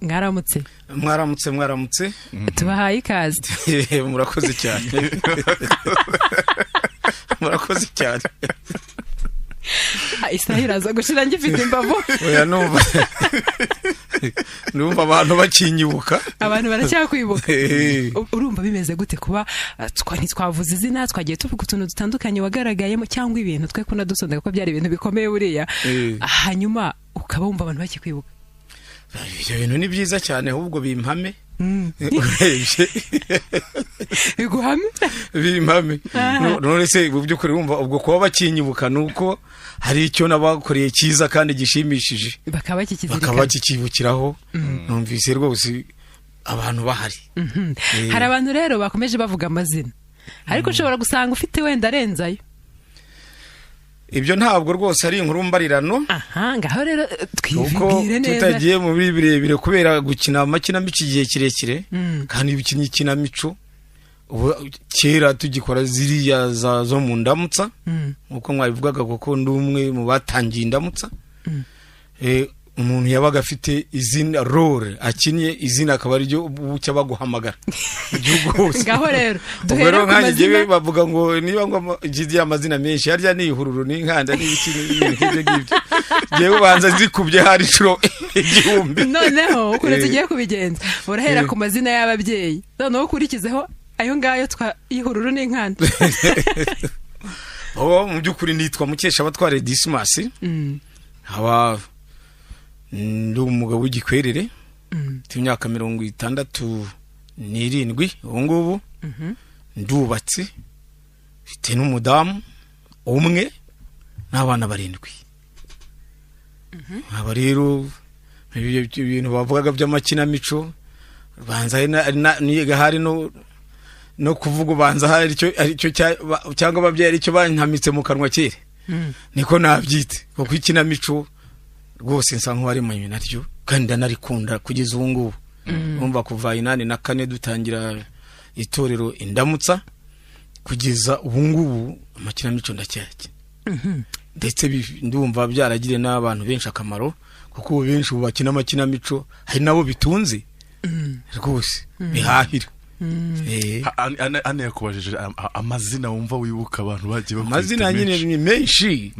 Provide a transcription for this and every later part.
Mwaramutse. Mwaramutse, mwaramutse. Tubahaye ikaze. Murakoze cyane, murakoze cyane. Isaha iraza gushira ngifite imbavu. Oya, numva abantu bakinyibuka. Abantu baracyakwibuka. Urumva bimeze gute kuba ntitwavuze izina, twagiye tuvuga utuntu dutandukanye wagaragayemo cyangwa ibintu twe kunadusondeka ko byari ibintu bikomeye buriya, hanyuma ukaba wumva abantu bakikwibuka? Ibyo bintu ni byiza cyane, ahubwo bimpame urebye. Biguhame. Bimpame. None se mu by'ukuri wumva ubwo kuba bakinyibuka ni uko hari icyo nabakoreye cyiza kandi gishimishije, bakaba bakikizirikana, bakaba bakikibukiraho. Numvise rwose abantu bahari. Hari abantu rero bakomeje bavuga amazina, ariko ushobora gusanga ufite wenda arenze ayo. Ibyo ntabwo rwose ari inkuru mbarirano. Aha ngaho rero kuko twibwire neza. Tutagiye mu birebire, kubera gukina amakinamico igihe kirekire, kandi iyo ukinnye ikinamico, ubu kera tugikora ziriya zo mu ndamutsa, nk'uko mwabivugaga, kuko ndi umwe mu batangiye indamutsa, umuntu yabaga afite izina, role akinnye, izina akaba ariryo bucya baguhamagara mu gihugu hose. Ngaho rero Ubwo duhere rero ku nkanjye njyewe mazina. bavuga ngo niba ngo ngize amazina menshi, harya ni ihururu n'inkanda n'ibiki n'ibintu nk'ibyo ngibyo, njyewe ubanza zikubye hari inshuro 1000. Noneho ukuntu tugiye kubigenza, urahera ku mazina y'ababyeyi, noneho ukurikizeho ayo ngayo twa ihururu n'inkanda. Oh, mu by'ukuri nitwa Mukeshabatware Dismas, nkaba ndi umugabo w'igikwerere, mfite imyaka 67 ubu ngubu. Ndubatse, mfite n'umudamu umwe n'abana barindwi. Nkaba rero ibyo bintu bavugaga by'amakinamico, banza niga hari no kuvuga, ubanza hari aricyo cyangwa ababyeyi aricyo bankamitse mu kanwa kera, niko nabyite, kuko ikinamico rwose nsa nk'uwaremanywe naryo kandi ndanarikunda kugeza ubu ngubu. Urumva kuva 84 dutangira itorero Indamutsa kugeza ubu ngubu, amakinamico ndacyayakina, ndetse ndumva byaragiriye n'abantu benshi akamaro, kuko ubu benshi ubu bakina amakinamico hari nabo bitunze rwose, bihahira. Ane yakubajije amazina wumva wibuka abantu bagiye bakwita. Amazina nyine Menshi. ni menshi.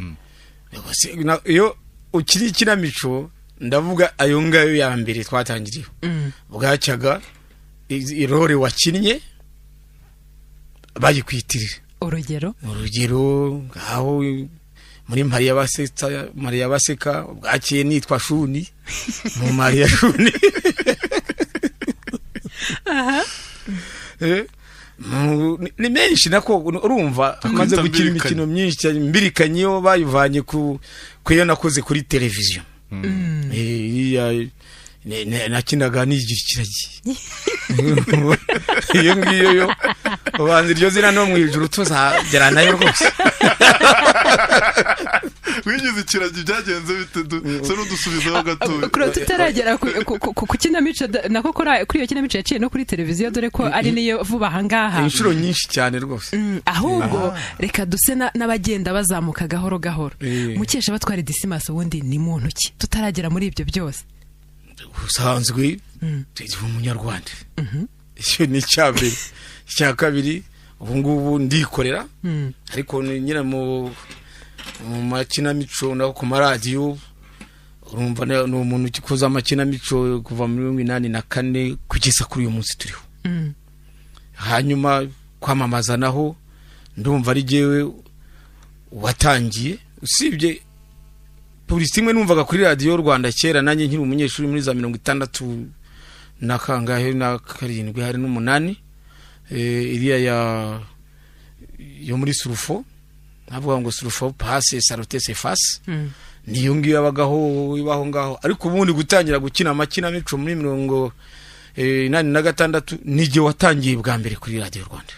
Iyo ukiri ikinamico, ndavuga ayo ngayo ya mbere twatangiriyeho, bwacyaga irore wakinnye bayikwitirira. Urugero? Urugero, ngaho muri Mariya Basetsa, Mariya Baseka, bwakeye nitwa Shuni mu Mariya Shuni. Ni menshi nako, urumva amaze gukina Mbirikanye. imikino myinshi cyane. Mbirikanye yo bayivanye ku iyo nakoze kuri televiziyo. Iriya nakinaga nigira ikiragi, iyo ngiyo yo ubanza iryo zina no mu ijuru tuzagera nayo rwose. Wigize ikiragi, byagenze bite? Se n'udusubizaho gatoya. Kure tutaragera ku kinamico nako kuri iyo kinamico yaciye no kuri televiziyo, dore ko ari niyo vuba aha ngaha. Inshuro nyinshi cyane rwose. Ahubwo reka duse n'abagenda bazamuka gahoro gahoro. Mukeshabatware Dismas ubundi ni muntu ki, tutaragera muri ibyo byose? Ubusanzwe ndi umunyarwanda, icyo ni icya mbere. Icya kabiri, ubu ngubu ndikorera, ariko ni nyine mu makinamico no ku maradiyo. Urumva ni umuntu ukikoze amakinamico kuva muri 84 kugeza kuri uyu munsi turiho. Hanyuma kwamamaza naho ndumva ari jyewe watangiye, usibye publicité imwe numvaga kuri Radiyo Rwanda kera nanjye nkiri umunyeshuri muri za mirongo itandatu na kangahe na karindwi hari n'umunani, iriya ya yo muri Sulfo, navuga ngo "Sulfo passe, saleté s'efface". Niyo ngiyo yabagaho ibaho ngaho, ariko ubundi gutangira gukina amakinamico muri 86 n'igihe watangiye bwa mbere kuri Radiyo Rwanda.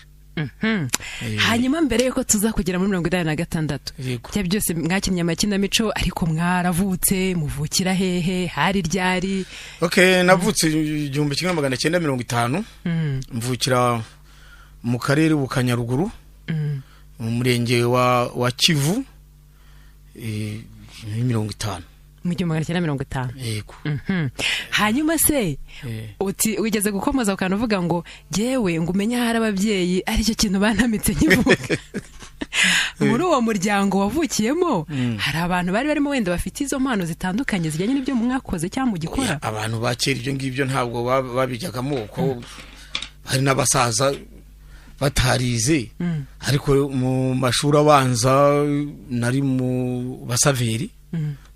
Hanyuma mbere yuko tuza kugera muri 86, Yego. bya byose mwakinnye amakinamico, ariko mwaravutse, muvukira hehe, hari ryari? Okay, navutse 1950, mvukira mu karere ka Nyaruguru, mu murenge wa Kivu, muri 50. Mu 1950. Yego. Hanyuma se uti wigeze gukomoza ukantu uvuga ngo jyewe ngo umenye ahari ababyeyi aricyo kintu bantamitse nkivuka. Muri uwo muryango wavukiyemo hari abantu bari barimo wenda bafite izo mpano zitandukanye zijyanye n'ibyo mwakoze cyangwa mugikora? Abantu ba kera ibyo ngibyo ntabwo babijyagamo, kuko hari n'abasaza batarize. Ariko mu mashuri abanza nari mu basaveri,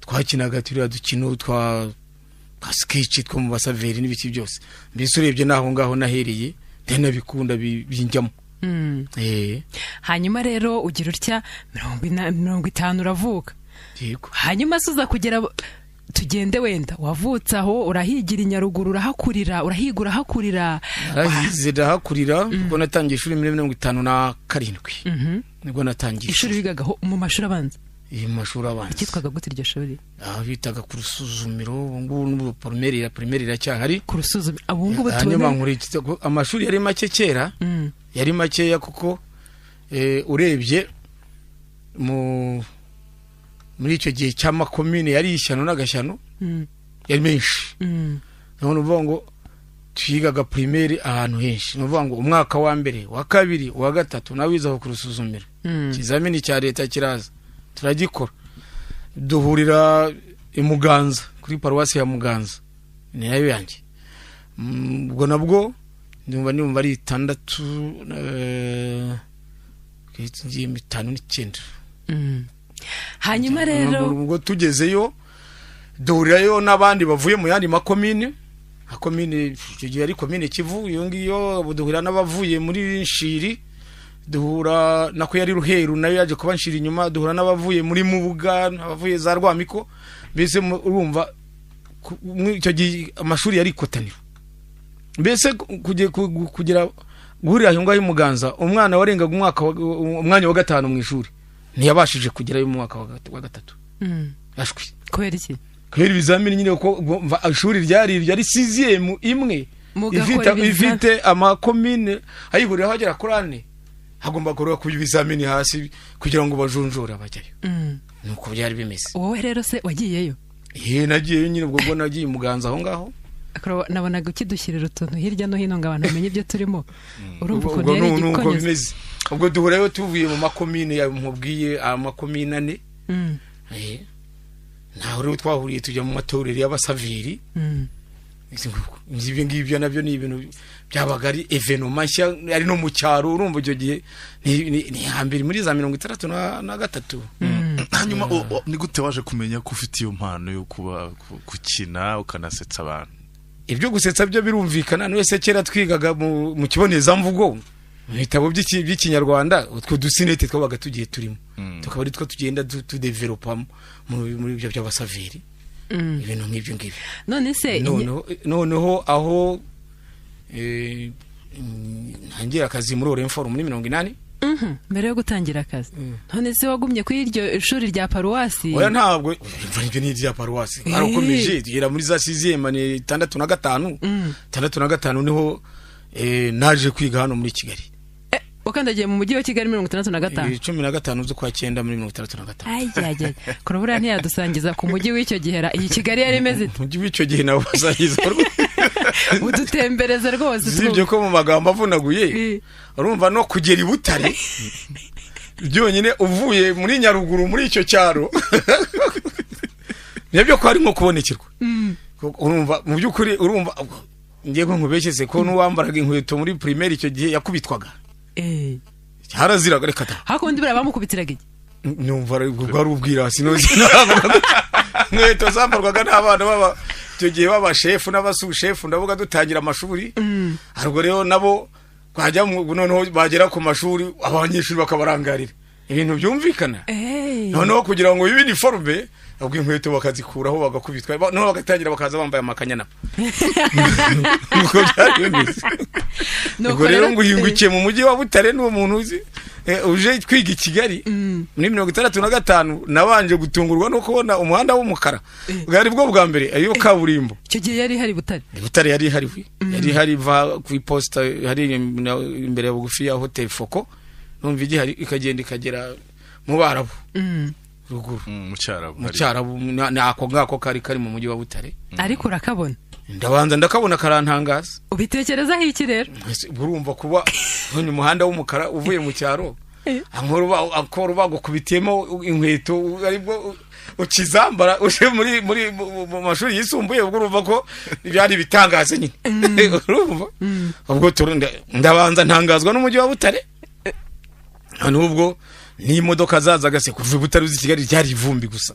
twakinaga turiya dukino twa sketch two mu basaveri n'ibiki byose. Mbese urebye naho ngaho nahereye ndanabikunda binjyamo. Hanyuma rero ugira utya 50 uravuka. Yego. Hanyuma suza kugera tugende wenda wavutse aho urahigira i Nyaruguru, urahakurira, urahiga, urahakurira. Narahize ndahakurira, kuko natangiye ishuri muri 57. Nibwo natangiye ishuri. Wigagaho mu mashuri abanza? Mu mashuri abanza. Cyitwaga gute iryo shuri? Aho bitaga ku Rusuzumiro, ubu ngubu n'ubu primaire iracyahari. Ku Rusuzumiro ubu ngubu tubona. Hanyuma amashuri yari make kera, yari makeya kuko urebye muri icyo gihe cy'amakomine yari ishyano n'agashyano, yari menshi. None uvuga ngo twigaga primaire ahantu henshi, ni uvuga ngo umwaka wa mbere, wa kabiri, wa gatatu nawize aho ku Rusuzumiro. Ikizamini cya leta kiraza turagikora, duhurira i Muganza kuri paruwasi ya Muganza, ni nayo yanjye. Ubwo nabwo ndumva ari 6 59. Hanyuma rero ubwo tugezeyo duhurirayo n'abandi bavuye mu yandi makomine, komine icyo gihe ari komine Kivu iyo ngiyo, duhurira n'abavuye muri Nshiri, duhura nako yari Ruheru nayo yaje kuba Nshiri inyuma, duhura n'abavuye muri Mubuga, abavuye za Rwamiko. Mbese urumva icyo gihe amashuri yari ikotaniro. Mbese kugira guhurira aho ngaho i Muganza, umwana warengaga umwanya wa 5 mu ishuri ntiyabashije kugerayo mu mwaka wa 3. Ashwi. Kubera iki? Kubera ibizamini nyine, kuko ishuri ryari 6e imwe ifite amakomine ayihuriraho agera kuri 4, hagomba kureba ku ibizamini hasi kugira ngo bajunjure abajyayo. Nuko byari bimeze. Wowe rero se wagiyeyo? Nagiyeyo nyine, ubwo nagiye Muganza aho ngaho. Nabonaga ukidushyirira utuntu hirya no hino ngo abantu bamenye ibyo turimo. Urumva ukuntu yari igikonyeze. Ubwo duhurayo tuvuye mu makomine ya nkubwiye amakomine 4. Naho rero twahuriye tujya mu matorero y'abasaveri. Ibyo ngibyo nabyo ni ibintu byabaga ari evenoma nshya, ari no mu cyaro. Urumva icyo gihe ni hambere muri za 63. Hanyuma ni gute waje kumenya ko ufite iyo mpano yo kuba gukina ukanasetsa abantu? Ibyo gusetsa byo birumvikana, wese kera twigaga mu kibonezamvugo, mu bitabo by'ikinyarwanda, utwo dusinete twabaga tugiye turimo, tukaba ari two tugenda tudevelopamo muri ibyo by'abasaveri, ibintu nk'ibyo ngibyo. None se noneho aho ntangira akazi muri Orinfor muri 80. Mbere yo gutangira akazi, none se wagumye kuri iryo shuri rya paruwasi? Oya, ntabwo ibyo ni irya paruwasi, barakomeje tugera muri za 6e 65. 65 niho naje kwiga hano muri Kigali. Wakandagiye mu mujyi wa Kigali 65? 15 z'ukwa 9 muri 65. Ayyaye, kurabura ntiyadusangiza ku mujyi w'icyo gihe iyi Kigali yari imeze ite? Mujyi w'icyo gihe nawe basangiza udutembereza rwose. Zibyo ko mu magambo avunaguye, urumva no kugera i Butare byonyine uvuye muri Nyaruguru muri icyo cyaro nibyo ko ari nko kubonekerwa. Urumva mu by'ukuri, urumva ngiye ko nkubeshyese ko n'uwambaraga inkweto muri primaire icyo gihe yakubitwaga. Haraziraga reka ta. Hakundi buriya bamukubitiraga iki? Numva bwari ubwirasi inkweto zambarwaga n'abana baba icyo gihe b'abashefu n'abasushefu, ndavuga dutangira amashuri. Ariko rero nabo twajya noneho bagera ku mashuri abanyeshuri bakabarangarira ibintu byumvikana. Noneho kugira ngo bibe uniforme, ubwo inkweto bakazikuraho bagakubitwa, noneho bagatangira bakaza bambaye amakanyana. Nuko byari bimeze. Ubwo rero ngo uhingukiye mu mujyi wa Butare n'uwo muntu uzi uje kwiga i Kigali muri 65, nabanje gutungurwa no kubona umuhanda w'umukara bwari bwo bwa mbere ayo kaburimbo. Icyo gihe yari hari Butare? Butare yari hari, yari hari va ku iposita hari imbere ya bugufi ya Hotel Foko, numva igihari ikagenda ikagera mu Barabu. Ruguru mu Cyarabu. Mu Cyarabu, nako ngako kari mu mujyi wa Butare. Ariko urakabona? Ndabanza ndakabona, karantangaza. Ubitekerezaho iki rero? Urumva kuba ubonye umuhanda w'umukara uvuye mu cyaro, ankora bagukubitiyemo inkweto aribwo ukizambara uje muri mu mashuri yisumbuye, ubwo urumva ko byari ibitangaza nyine. Urumva ubwo ndabanza ntangazwa n'umujyi wa Butare. Nubwo n'imodoka zazaga se kuva i Butare uzi Kigali ryari ivumbi gusa,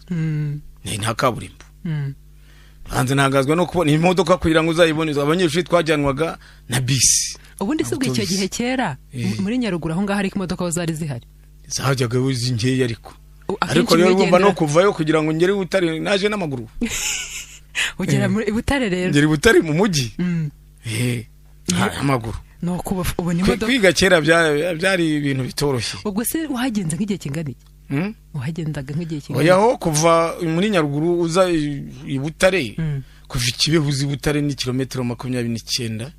nta kaburimbo. Hanze ntangazwa no kubona imodoka kugira ngo uzayibone. Abanyeshuri twajyanwaga na bisi. Ubundi si ubwo icyo gihe kera muri Nyaruguru aho ngaho ariko imodoka zari zihari? Zajyaga nkeya, ariko rero urumva no kuvayo kugira ngo ngere i Butare naje n'amaguru. Ugera muri Butare rero? Ngera i Butare mu mujyi amaguru. Nuko ubona imodoka. Kwiga kera byari ibintu bitoroshye. Ubwo se wahagenze nk'igihe kingana iki? Wahagendaga nk'igihe kingana iki? Oya, kuva muri Nyaruguru uza i Butare, kuva i Kibeho uza i Butare ni kilometero 29,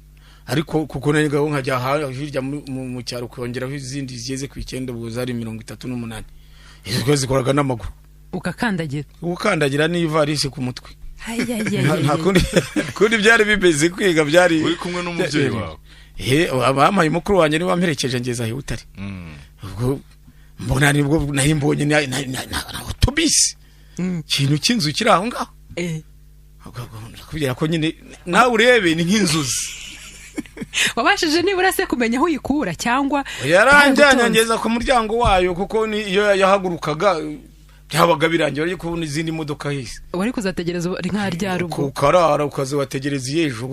ariko kuko narigaho nkajya hirya mu cyaro kongeraho izindi zigeze ku 9, ubwo zari 38. Izo zikoraga n'amaguru. Ugakandagira? Ukandagira n'ivarisi ku mutwe. Nta kundi byari bimeze. Kwiga byari uri kumwe n'umubyeyi wawe? Bampaye mukuru wanjye niba mperekeje ngeze aho i Butare. Ubwo mbona nibwo nari mbonye na otobisi, ikintu cy'inzu kiri aho ngaho. Kubera ko nyine nawe urebe ni nk'inzuzi. Wabashije nibura se kumenya aho uyikura cyangwa? Yaranjyanye ngeza ku muryango wayo, kuko iyo yahagurukaga byabaga birangiye, wari kubona izindi modoka hisi. Wari kuzategereza nka ryari ubwo? Ukarara ukazabategereza ejo,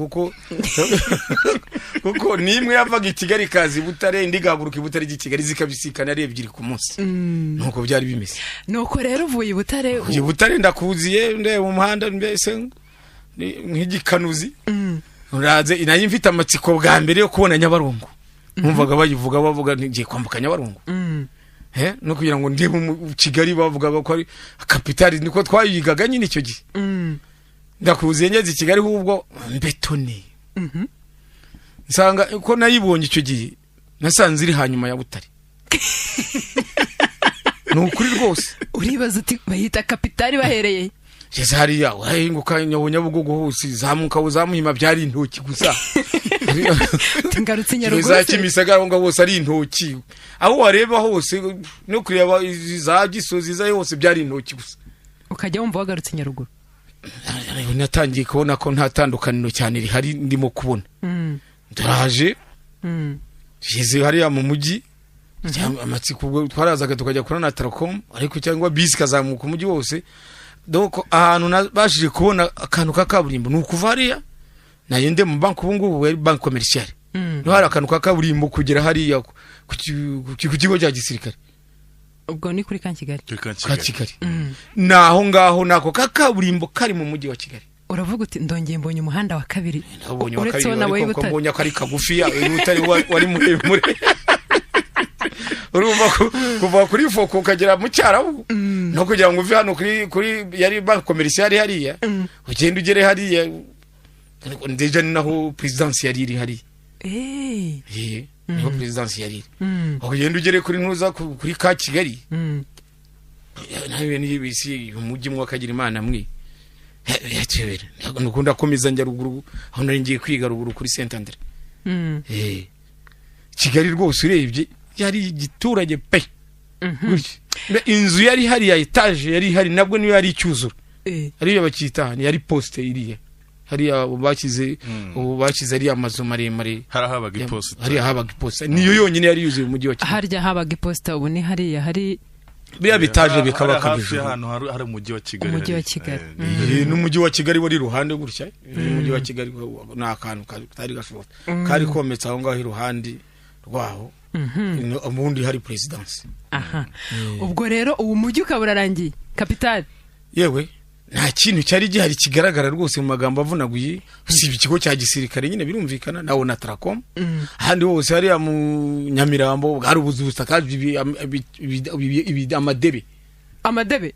kuko nimwe yavaga i Kigali ikaza i Butare, indi igahaguruka i Butare ijya i Kigali, zikabisikana ari ebyiri ku munsi. Nuko byari bimeze. Nuko rero uvuye i Butare? I Butare ndakuziye ndeba umuhanda mbese nk'igikanuzi. Uraze nayo mfite amatsiko bwa mbere yo kubona Nyabarongo. Numvaga bayivuga bavuga ngiye kwambuka Nyabarongo. No kugira ngo ndebe mu Kigali bavugaga ko ari kapitali, niko twayigaga nyine icyo gihe. Ndakuziye ngeze i Kigali hubwo mbetone. Nsanga ko nayibonye icyo gihe, nasanze iri hanyuma ya Butare. Ni ukuri rwose. Uribaza uti bayita kapitali bahereye? Ngeze hariya urahinguka Nyabugogo hose, zamuka uzamuhima byari intoki gusa. Ngarutse Nyaruguru za Kimisagara aho ngaho hose ari intoki, aho wareba hose no kureba za Gisozi za hose byari intoki gusa. Ukajya wumva wagarutse Nyaruguru? Natangiye kubona ko nta tandukaniro cyane rihari ndimo kubona. Ndaje ngeze hariya mu mujyi, amatsiko twarazaga tukajya kuri Natracom, ariko cyangwa bisi kazamuka umujyi wose. Donc ahantu nabashije kubona akantu ka kaburimbo ni ukuva hariya nayende mu banki, ubu ngubu yari banki commerciale. No hari akantu ka kaburimbo kugera hariya ku kigo cya gisirikare. Ubwo ni kuri ka Kigali? Ka Kigali. Naho ngaho nako ka kaburimbo kari mu mujyi wa Kigali. Uravuga uti ndongeye mbonye umuhanda wa kabiri. Uretse nawe Butare mbonye ko ari kagufi ya Butare wari muremure. Urumva kuva kuri Foko ukagera mu Cyarabu, no kugira ngo uve hano kuri yari banki commerciale hariya, ugende ugere hariya ndeja ni naho presidence yari iri hariya. Niho presidence yari iri. Ugende ugere kuri ntuza kuri ka Kigali. Nawe ni bisi umujyi mwe akagira Imana mwe. Nukunda komeza njya ruguru, aho nari ngiye kwiga ruguru kuri Saint Andre. Kigali rwose urebye yari igiturage pe. Inzu yari hariya etage yari hari nabwo niyo yari icyuzura. Ariyo bakita yari poste iriya. Hariya bakize ubu bakize ari amazu maremare. Harahabaga iposita. Hariya habaga iposita. Niyo yonyine yari yuzuye umujyi wa Kigali. Harya habaga iposita ubu ni hariya hari biriya bitaje bikaba kabije. Hano hari umujyi wa Kigali. Umujyi wa Kigali. N'umujyi wa Kigali wari iruhande gutya. Umujyi wa Kigali ni akantu katari gashoboka. Kari kometse aho ngaho iruhande rwaho. Ubundi hari presidence. Aha. Ubwo rero ubu mujyi ukaba urarangiye kapitali. Yewe nta kintu cyari gihari kigaragara rwose mu magambo avunaguye, usibye ikigo cya gisirikare nyine birumvikana nawo na Tracom. Ahandi hose hariya mu Nyamirambo hari ubuzu busakaje amadebe. Amadebe?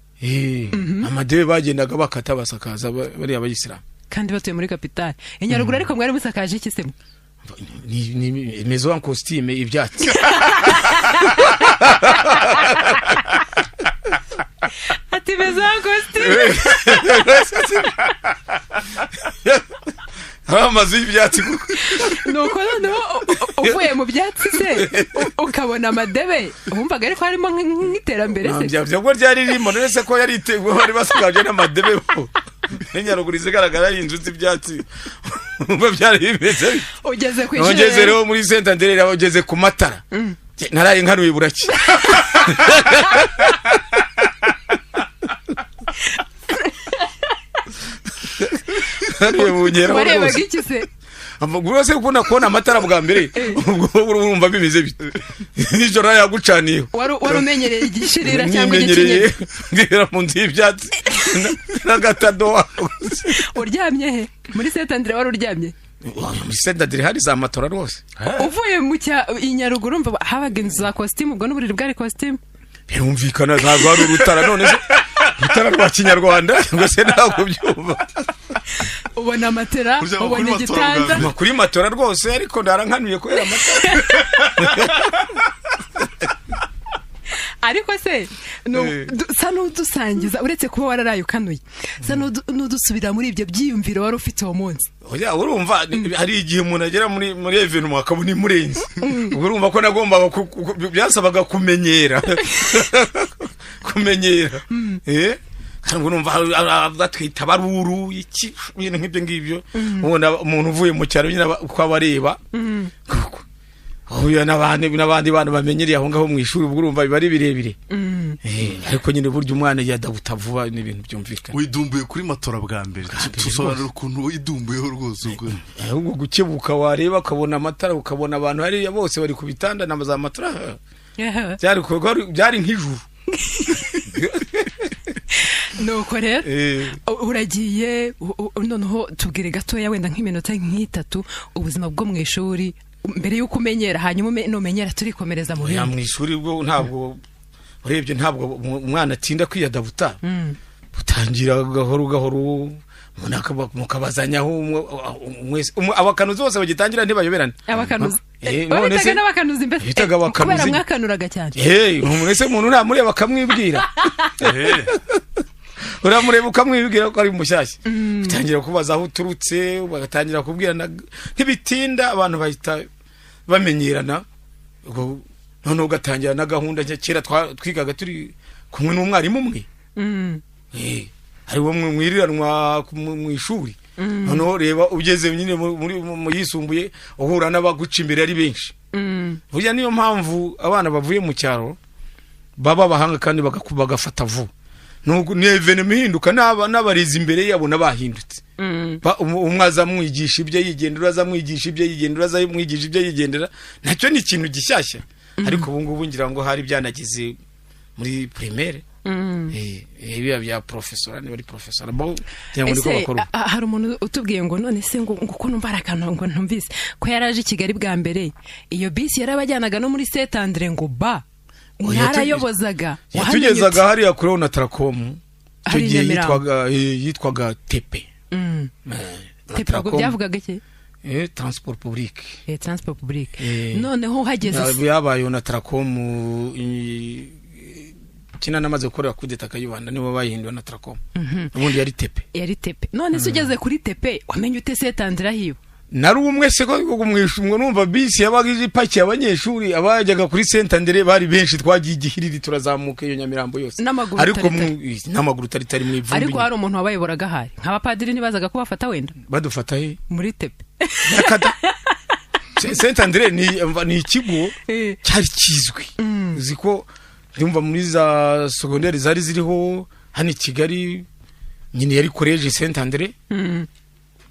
Amadebe bagendaga bakata basakaza bariya abayisilamu. Kandi batuye muri kapitali. I Nyaruguru ariko mwari musakaje iki se? Ni maison en costume ibyatsi. Costume za costume. Hari amazu y'ibyatsi kuko. Nuko noneho uvuye mu byatsi se ukabona amadebe, wumvaga ariko harimo nk'iterambere se? Ntabwo ryari ririmo, none se ko yari iteguwe bari basakaje n'amadebe bo. Nyaruguru izigaragara ari inzu z'ibyatsi. Umva byari bimeze. Ugeze ku ishuri. Ugeze rero muri Saint Andre, ugeze ku matara. Naraye nkanuye buraki. Warebaga iki se? Rwose ukunda kubona amatara bwa mbere, ubwo urumva bimeze bite? Nijoro yagucaniyeho. Wari umenyereye igishirira cyangwa igikenyeri? Ngira mu nzu y'ibyatsi n'agatadowa. Uryamye he? Muri Saint Andre wari uryamye? Muri Saint Andre hari za matora rwose. Uvuye mu cya i Nyaruguru urumva habaga inzu za costume, ubwo n'uburiri bwari costume. Birumvikana ntabwo hari urutara, none se urutara rwa kinyarwanda ngo se ntabwo byumva. Ubona matera, ubona igitanda. Kuri matora rwose, ariko ndarankanuye kubera amatara. Ariko se sa n'udusangiza, uretse kuba wararaye ukanuye, sa n'udusubira muri ibyo byiyumviro wari ufite uwo munsi. Oya, urumva hari igihe umuntu agera muri evenement akabona imurenze. Ubwo urumva ko nagombaga byasabaga kumenyera. Kumenyera. Kandi urumva batwita baruru iki ibintu nk'ibyo ngibyo. Ubona umuntu uvuye mu cyaro nyine uko abareba. Oya, n'abandi bantu bamenyereye aho ngaho mu ishuri, ubwo urumva biba ari birebire. Ariko nyine burya umwana yadabuta vuba n'ibintu byumvikana. Widumbuye kuri matora bwa mbere, tusobanura ukuntu widumbuyeho rwose ubwo. Ahubwo gukebuka wareba ukabona amatara, ukabona abantu hariya bose bari ku bitanda na za matora. Byari nk'ijuru. Nuko rero uragiye, noneho tubwire gatoya wenda nk'iminota nk'itatu ubuzima bwo mu ishuri mbere y'uko umenyera, hanyuma numenyera turikomereza mu bindi. Mu ishuri bwo ntabwo urebye ntabwo umwana atinda kwiyadabuta. Utangira gahoro gahoro, mukabazanyaho mwese. Abakanuzi bose bagitangira ntibayoberana. Abakanuzi. Bitaga n'abakanuzi mbese. Bitaga abakanuzi. Kubera mwakanuraga cyane. Mwese umuntu uramureba akamwibwira. Uramureba ukamwibwira ko ari mushyashya. Utangira kubaza aho uturutse, bagatangira kubwirana, ntibitinda abantu bahita bamenyerana. Noneho ugatangira na gahunda nshya. Kera twigaga turi kumwe n'umwarimu umwe. Hari uwo mwiriranwa mu ishuri. Noneho reba ugeze nyine mu yisumbuye uhura n'abaguca imbere ari benshi. Burya niyo mpamvu abana bavuye mu cyaro baba abahanga kandi bagafata vuba. Ni evenement ihinduka, n'abarezi imbere yabo nabahindutse. Umwe aza amwigisha ibyo yigendera, aza amwigisha ibyo yigendera, aza amwigisha ibyo yigendera, nacyo ni ikintu gishyashya. Ariko ubu ngubu ngira ngo hari byanageze muri primaire. Ibiya bya professor, niba ari professor bo ngira ngo niko bakora. Hari umuntu utubwiye ngo none se ngo uko numva arakano ngo ntumvise ko yaraje i Kigali bwa mbere, iyo bisi yarabajyanaga no muri Saint Andre ngo ba yarayobozaga. Yatugezaga hariya kuri Onatracom. Icyo gihe yitwaga TP. TP ubwo byavugaga iki? Transport public. Transport public. Noneho hageze yabaye Onatracom kina namaze gukorera kudeta Kayibanda, nibo bayihinduye Onatracom. Ubundi yari TP. Yari TP. None se ugeze kuri TP wamenye ute Saint Andre hiyo? Nari umwe se ko mwishumwe numva bisi yabaga ipakiye abanyeshuri abajyaga kuri Saint Andre bari benshi, twagiye igihiriri turazamuka iyo Nyamirambo yose. Ariko n'amaguru taritari mu ivumbi. Ariko hari umuntu wabayoboraga ahari nk'abapadiri ntibazaga kubafata wenda? Badufata he? Muri TP. Saint Andre ni ikigo cyari kizwi. Uzi ko ndumva muri za secondaire zari ziriho hano i Kigali nyine yari college Saint Andre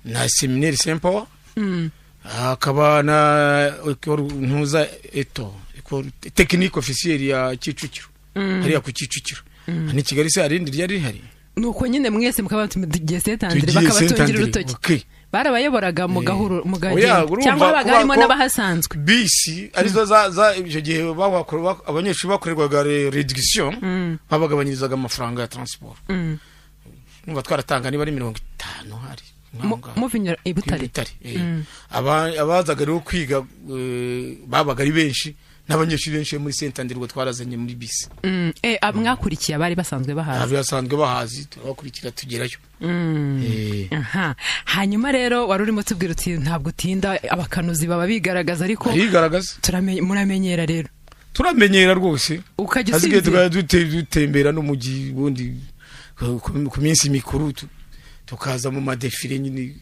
na seminaire Saint Paul. Akaba na ntuza eto technique officielle ya Kicukiro, hariya ku Kicukiro. Hano i Kigali se hari ryari rihari? Nuko nyine mwese mukaba tugiye Saint Andre bakabatungira urutoki. Barabayoboraga mu gahuru mu gagenda cyangwa babaga harimo n'abahasanzwe. Bisi arizo za icyo gihe abanyeshuri bakorerwaga réduction, babagabanyirizaga amafaranga ya transport. Numva twaratanga niba ari 50 hari Muva i Butare. Butare. Abazaga rero kwiga babaga ari benshi, n'abanyeshuri benshi muri Saint Andre twarazanye muri bisi. Mwakurikiye abari basanzwe bahazi? Abari basanzwe bahazi turabakurikira tugerayo. Aha. Hanyuma rero wari urimo tubwira uti ntabwo utinda, abakanuzi baba bigaragaza, ariko barigaragaza. Muramenyera rero. Turamenyera rwose. Ukajya hasigaye usinzira. Tukajya dutembera n'umujyi ubundi ku minsi mikuru tukaza mu madefile nyine,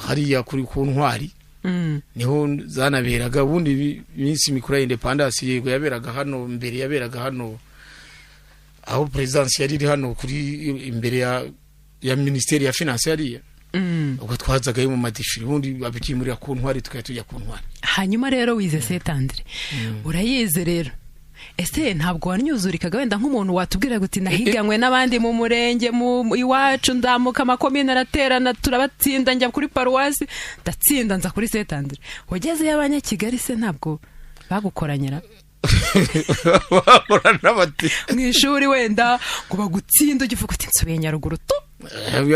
hariya kuri ku Ntwari. Niho zanaberaga ubundi iminsi mikuru ya independence. Yego, yaberaga hano mbere, yaberaga hano aho présidence yari iri, hano kuri imbere ya ministeri ya finance yariya. Ubwo twazagayo mu madefile, ubundi babikimurira ku Ntwari, tukajya tujya ku Ntwari. Hanyuma rero wize Saint Andre, urayize rero, ese ntabwo wanyuzurikaga wenda nk'umuntu watubwira uti nahiganywe n'abandi mu murenge mu iwacu, ndamuka amakomine araterana turabatsinda, njya kuri paruwasi ndatsinda, nza kuri Saint Andre? Wagezeyo abanyakigali se ntabwo bagukoranyira? Bahorana bati mu ishuri wenda ngo bagutsinde, ujye uvuga uti nsubiye Nyaruguru tu.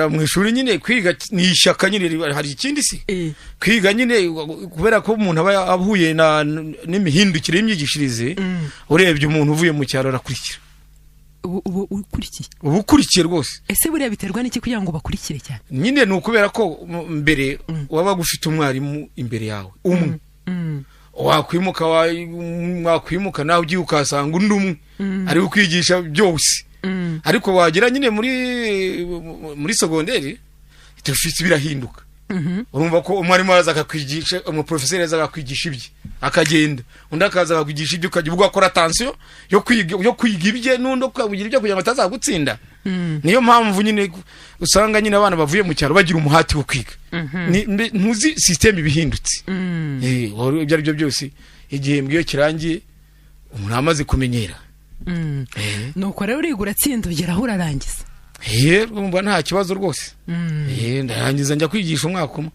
Mu ishuri nyine kwiga ni ishyaka nyine, hari ikindi se? Kwiga nyine, kubera ko umuntu aba ahuye n'imihindukire y'imyigishirize, urebye umuntu uvuye mu cyaro arakurikira. Ubu ukurikiye? Uba ukurikiye rwose. Ese buriya biterwa n'iki kugira ngo bakurikire cyane? Nyine ni ukubera ko mbere wabaga ufite umwarimu imbere yawe umwe, wakwimuka wakwimuka nawe ugiye ukahasanga undi umwe ari kwigisha byose. Ariko wagera nyine muri segonderi dufite birahinduka. Urumva ko umwarimu araza akakwigisha, umuprofeseri araza akakwigisha ibye akagenda, undi akaza akakwigisha ibye, ukajya ubwo akora attention yo kwiga ibye, n'undi ukamugira ibyo kugira ngo atazagutsinda. Niyo mpamvu nyine usanga nyine abana bavuye mu cyaro bagira umuhati wo kwiga. Ntuzi système ibihindutse. Ibyo ari byo byose, igihembwe iyo kirangiye umuntu amaze kumenyera. Nuko rero uriga uratsinda, ugera aho urarangiza. Urumva nta kibazo rwose. Ndarangiza njya kwigisha umwaka umwe.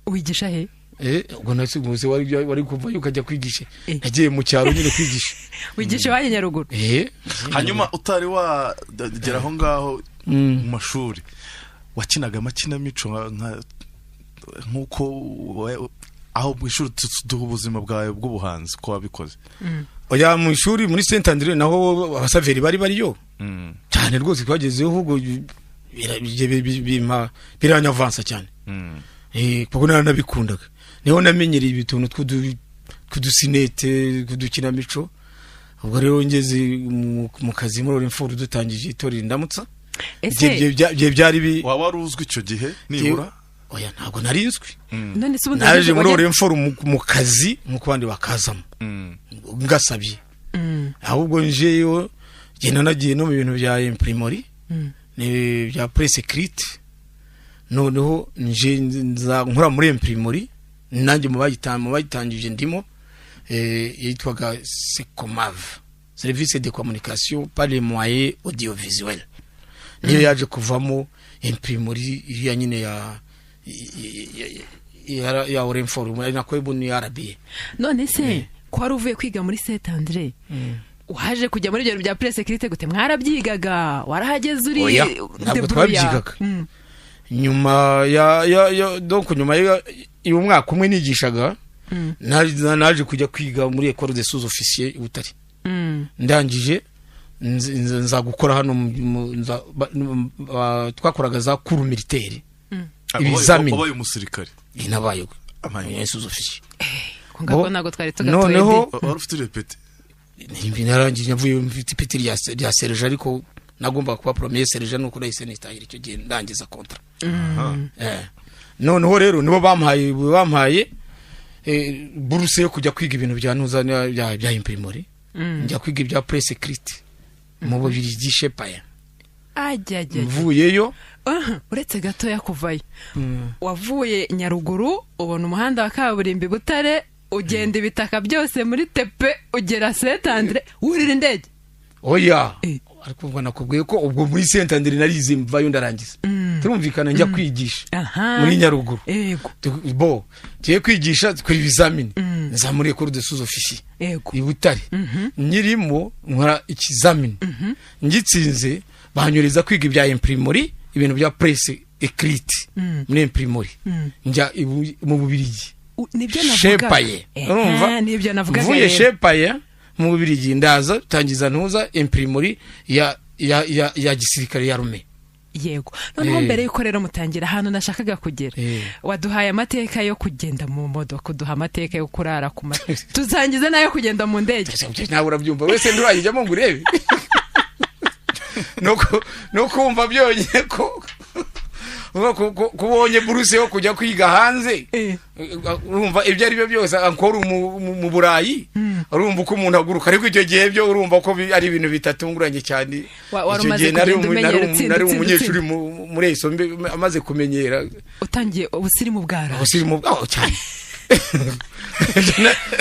Wigisha he? Ubwo nasi wari kuvayo ukajya kwigisha? Nagiye mu cyaro nyine kwigisha. Wigisha iwanyu Nyaruguru? Eh. Hanyuma utari wagera aho ngaho mu mashuri, wakinaga amakinamico nk'uko aho mu ishuri duha ubuzima bwawe bw'ubuhanzi ko wabikoze? Oya, mu ishuri muri Saint Andre naho abasaveri bari bariyo cyane rwose. Twagezeho ahubwo biranyavansa cyane. Kuko naranabikundaga, niho namenyereye utuntu tw'udusinete, tw'udukinamico. Ubwo rero ngeze mu kazi muri Orinfor, dutangije itorero Indamutsa. Ese Ibyo byari Waba wari uzwi icyo gihe nibura? Oya, ntabwo nari nzwi. None se ubundi Naje muri Orinfor mu kazi nk'uko abandi bakazamo, ngasabye. Ahubwo njeyo genda nagiye no mu bintu bya imprimerie, ni bya presse écrite. Noneho nje nza nkora muri imprimerie nanjye mu bayitangije ndimo, yitwaga Secomave, service de communication par les moyens audiovisuels. Niyo yaje kuvamo imprimerie iriya nyine ya Orinfor, ari nako ubu ni RBA. None se ko wari uvuye kwiga muri Saint Andre, waje kujya muri ibyo bintu bya presse écrite gute? Mwarabyigaga? Warahageze uri Oya, ntabwo debrouillard? twabyigaga. Nyuma ya donc nyuma y'umwaka umwe nigishaga, naje kujya kwiga muri école des sous-officiers i Butare. Ndangije nza gukora hano twakoraga za cours militaire, ibizamini. Wabaye umusirikare? Nabaye Amanye. sous-officier. Ko ngako ntabwo twari tugatuye. Noneho Wari ufite irepeti? Narangije navuye mfite ipeti rya sergent, ariko nagombaga kuba premier sergent, nuko nahise nitahira icyo gihe ndangiza contrat. Noneho rero nibo bampaye buruse yo kujya kwiga ibintu bya ntuza bya imprimerie. Njya kwiga ibya presse écrite mu Bubiligi, chez Payen. Ajya ajya. Mvuyeyo Aha, uretse gatoya, kuvayo wavuye Nyaruguru, ubona umuhanda wa kaburimbo i Butare, ugenda ibitaka byose muri tepe, ugera Saint Andre, wurira indege? Oya. Eh. Ariko ubwo nakubwiye ko ubwo muri Saint Andre narize, mvayo ndarangiza, turumvikana, njya kwigisha muri Nyaruguru. Bo tugiye kwigisha, dukora ibizamini, nza muri école de sous-officier i Butare. Nyirimo nkora ikizamini, ngitsinze banyohereza kwiga ibya imprimerie, ibintu bya presse. écrite, muri imprimerie, njya mu Bubiligi. Nibyo navugaga. Chez Payen. Urumva? Nibyo navugaga. Mvuye Rero. Chez Payen mu Bubiligi, ndaza tangiza ntuza imprimerie ya gisirikare, ya armée. Yego, noneho mbere y'uko rero mutangira, ahantu nashakaga kugera, waduhaye amateka yo kugenda mu modoka, uduha amateka yo kurara ku ma, tusangize n'ayo kugenda mu ndege. Nawe urabyumva wese, nturayijyamo ngo urebe no kumva byonyine ko kubonye buruse yo kujya kwiga hanze, urumva ibyo ari byo byose ankora mu Burayi, urumva uko umuntu aguruka. Ariko icyo gihe byo urumva ko ari ibintu bitatunguranye cyane. Wari Icyo umaze gihe nari kugenda umenyera, utsinda, nari utsinda, umunyeshuri muri ESO, amaze kumenyera. Utangiye ubusirimu bwaraje. Ubusirimu bwaho cyane,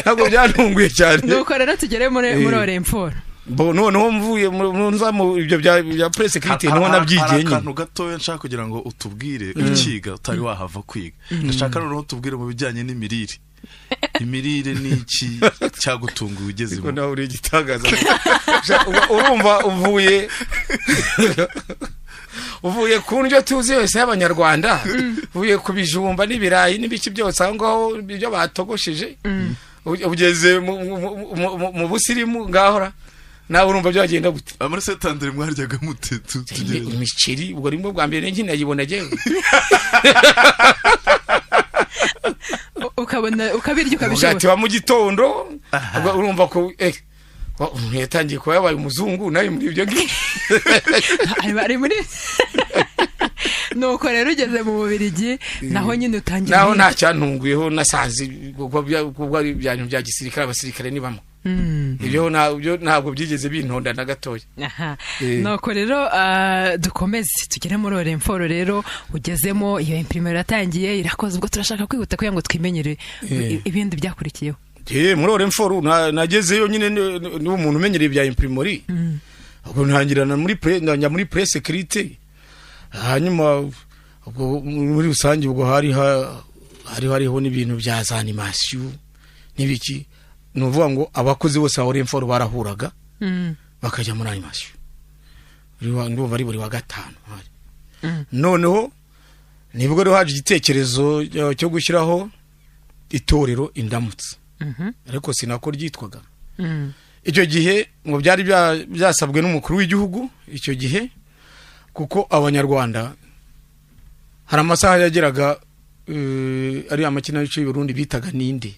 ntabwo byantunguye cyane. Nuko rero tugere muri Orinfor. Bo noneho mvuye nza mu ibyo bya presse écrite, niho nabyigiye Hari nyine. akantu gatoya nshaka kugira ngo utubwire. Ukiga, utari wahava kwiga, ndashaka noneho utubwire mu bijyanye n'imirire. Imirire ni iki cyagutunguye Ariko ugezemo? nawe uri igitangaza. Urumva uvuye ku ndyo tuzi yose y'Abanyarwanda, uvuye ku bijumba n'ibirayi n'ibiki byose aho ngaho, ibyo batogosheje, ugeze mu busirimu ngahora, nawe urumva byagenda gute? Ah, muri Saint-André mwaryaga mute? Tugeze Imiceri, ubwo nibwo bwa mbere nkinayibona jyewe. Ukabona ukabirya, Umugati ukabishobora. wa mu gitondo, ubwo urumva ko umuntu yatangiye kuba yabaye umuzungu nawe muri ibyo ngibyo. Ari muri. Nuko rero ugeze mu Bubiligi, naho nyine utangira Naho nta cyantunguyeho, nasanze kuko ari ibyanyu bya gisirikare, abasirikare ni bamwe. Ibyo ntabwo byigeze bintonda na gatoya. Aha. Nuko rero dukomeze tugere muri Orinfor. Rero ugezemo, iyo imprimerie iratangiye, irakoze. Ubwo turashaka kwihuta kugira ngo twimenyere ibindi byakurikiyeho. Muri Orinfor nagezeyo nyine ni umuntu umenyereye ibya imprimerie, ubwo ntangirana muri njya muri presse écrite. Hanyuma ubwo muri rusange ubwo hari hariho n'ibintu bya za animation n'ibiki. Ni ukuvuga ngo abakozi bose ba Orinfor barahuraga bakajya muri animation. Ndumva ari buri wa gatanu hari. Noneho nibwo rero haje igitekerezo cyo gushyiraho itorero Indamutsa, ariko sinako ryitwaga. Icyo gihe ngo byari byasabwe n'umukuru w'igihugu icyo gihe, kuko Abanyarwanda hari amasaha yageraga, ari amakinamico y'u Burundi bitaga Ninde.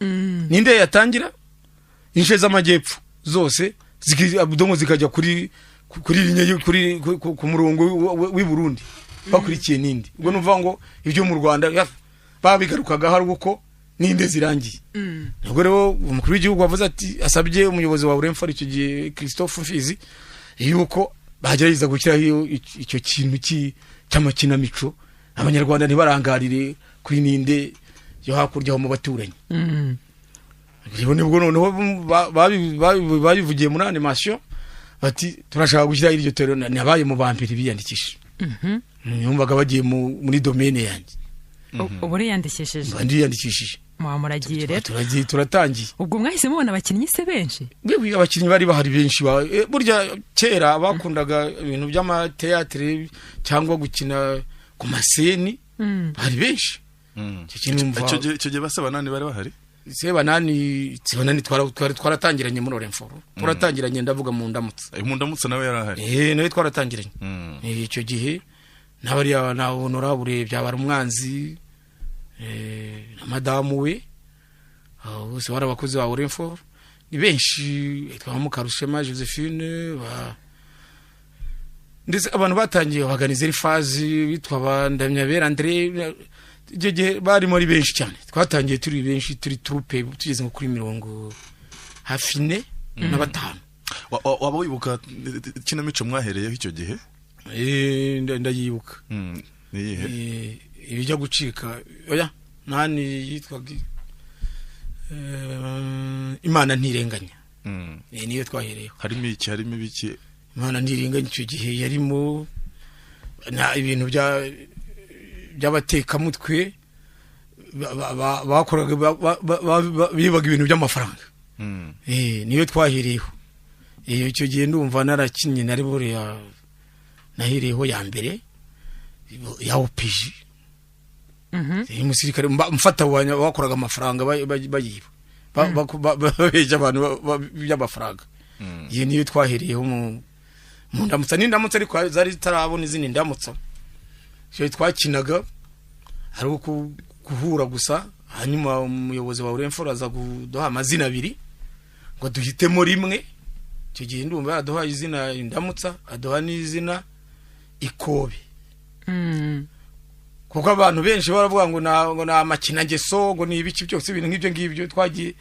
Ninde yatangira, inshe z'amajyepfo zose dongo zikajya kuri ligne kuri ku murongo w'i Burundi, bakurikiye Ninde. Ubwo nuvuga ngo ibyo mu Rwanda babigarukaga hari uko Ninde zirangiye. Ubwo rero umukuru w'igihugu wavuze ati, asabye umuyobozi wa Orinfor icyo gihe, Christophe Mfizi, yuko bagerageza gushyiraho icyo kintu cy'amakinamico, Abanyarwanda ntibarangarire kuri Ninde yo hakurya aho mu baturanyi. Rero nibwo noneho babivugiye muri animation, bati turashaka gushyiraho iryo torero. Nabaye mu ba mbere biyandikisha. Numvaga bagiye muri domaine yanjye. Ubu uriyandikishije? Mba ndiyandikishije. Muba muragiye rero. Turagiye, turatangiye. Ubwo mwahise mubona abakinnyi se benshi? Yewe, abakinnyi bari bahari benshi. Burya kera bakundaga ibintu by'amateatire cyangwa gukina ku maseni, bari benshi. Icyo kintu Icyo gihe ba Sebanani bari bahari? Sebanani twari twaratangiranye muri Orinfor, turatangiranye, ndavuga mu Ndamutsa. Mu Ndamutsa nawe yari ahari? Nawe twaratangiranye. Icyo gihe n'abariya na Honorable Byabara Umwanzi, na madamu we, abo bose bari abakozi ba Orinfor, ni benshi, twa Mukarushema Josephine ba, ndetse abantu batangiye baganiza Elifazi, bitwa ba Ndamyabera André. Icyo gihe barimo ari benshi cyane, twatangiye turi benshi, turi troupe tugeze nko kuri mirongo hafi ine na batanu. Waba wibuka ikinamico mwahereyeho icyo gihe? Ndayibuka. Ni iyihe? Ibijya gucika, oya, nani yitwaga, Imana Ntirenganya. Niyo twahereyeho. Harimo iki? Harimo ibiki? Imana Ntirenganya icyo gihe yarimo na ibintu by'abatekamutwe bakoraga bibaga ibintu by'amafaranga. Niyo twahereyeho. Icyo gihe ndumva narakinnye, nari buriya nahereyeho ya mbere. Ya OPJ. Umusirikare mfata bakoraga amafaranga bayiba, babeshya abantu by'amafaranga. Iyo niyo twahereyeho mu ndamutsa n'indamutsa, ariko zari zitarabona izindi ndamutsa. Icyo twakinaga ari uko guhura gusa, hanyuma umuyobozi wa Orinfor aza kuduha amazina abiri ngo duhitemo rimwe. Icyo gihe ndumva yaduhaye izina Indamutsa, aduha n'izina Ikobe, kuko abantu benshi baravuga ngo ngo ni amakinangeso, ngo ni ibiki byose, ibintu nk'ibyo ngibyo. Twagiye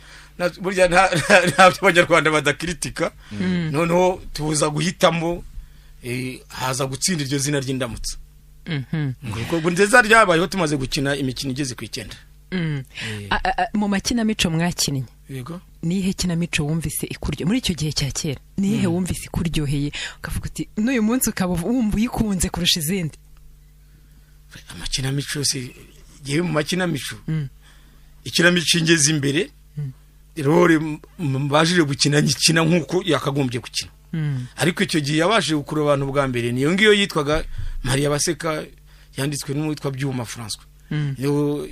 burya ntabyo Abanyarwanda badakritika. Noneho tuza guhitamo, haza gutsinda iryo zina ry'Indamutsa. Ngo ndetse ryabayeho tumaze gukina imikino igeze ku 9. Mu makinamico mwakinnye, Yego. niyihe kinamico wumvise ikuryo muri icyo gihe cya kera? Niyihe wumvise ikuryoheye ukavuga uti n'uyu munsi ukaba wumva uyikunze kurusha izindi? Amakinamico yose, yewe, mu makinamico, ikinamico ingeze imbere, role mbashije gukina, nyikina nk'uko yakagombye gukina. Ariko icyo gihe yabashije gukurura abantu bwa mbere niyo ngiyo yitwaga Mariya Baseka, yanditswe n'uwitwa Byuma François. Yo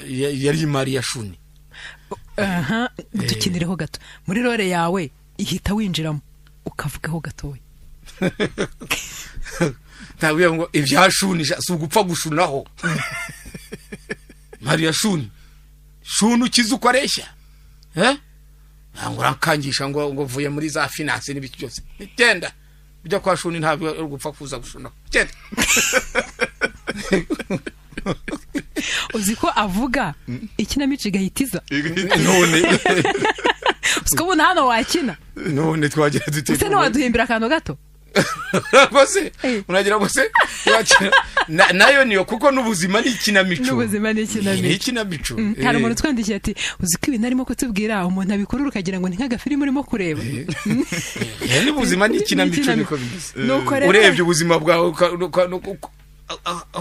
yari Mariya Shuni. Aha, dukinireho gato muri role yawe, ihita winjiramo ukavugaho gatoya. Ntabwo ngo ibya Shuni si ugupfa gushunaho. Mariya Shuni, Shuni ukize uko areshya, eh, ntabwo urankangisha ngo uvuye muri za finance n'ibiki byose. Genda ujya kwa Shuni, ntabwo ari ugupfa kuza gushunaho, genda. Uzi ko avuga ikinamico igahita iza? None Uzi ko ubona hano wakina? None twagira dute? Ese ntiwaduhimbira akantu gato? Rwose uragira ngo se wakina nayo niyo, kuko n'ubuzima ni ikinamico. N'ubuzima ni ikinamico. Ni ikinamico. Hari umuntu utwandikiye ati: "Uzi ko ibintu arimo kutubwira umuntu abikurura ukagira ngo ni nk'agafilimi urimo kureba." N'ubuzima ni ikinamico. Ikinamico. Niko bimeze. Nuko rero Urebye ubuzima bwawe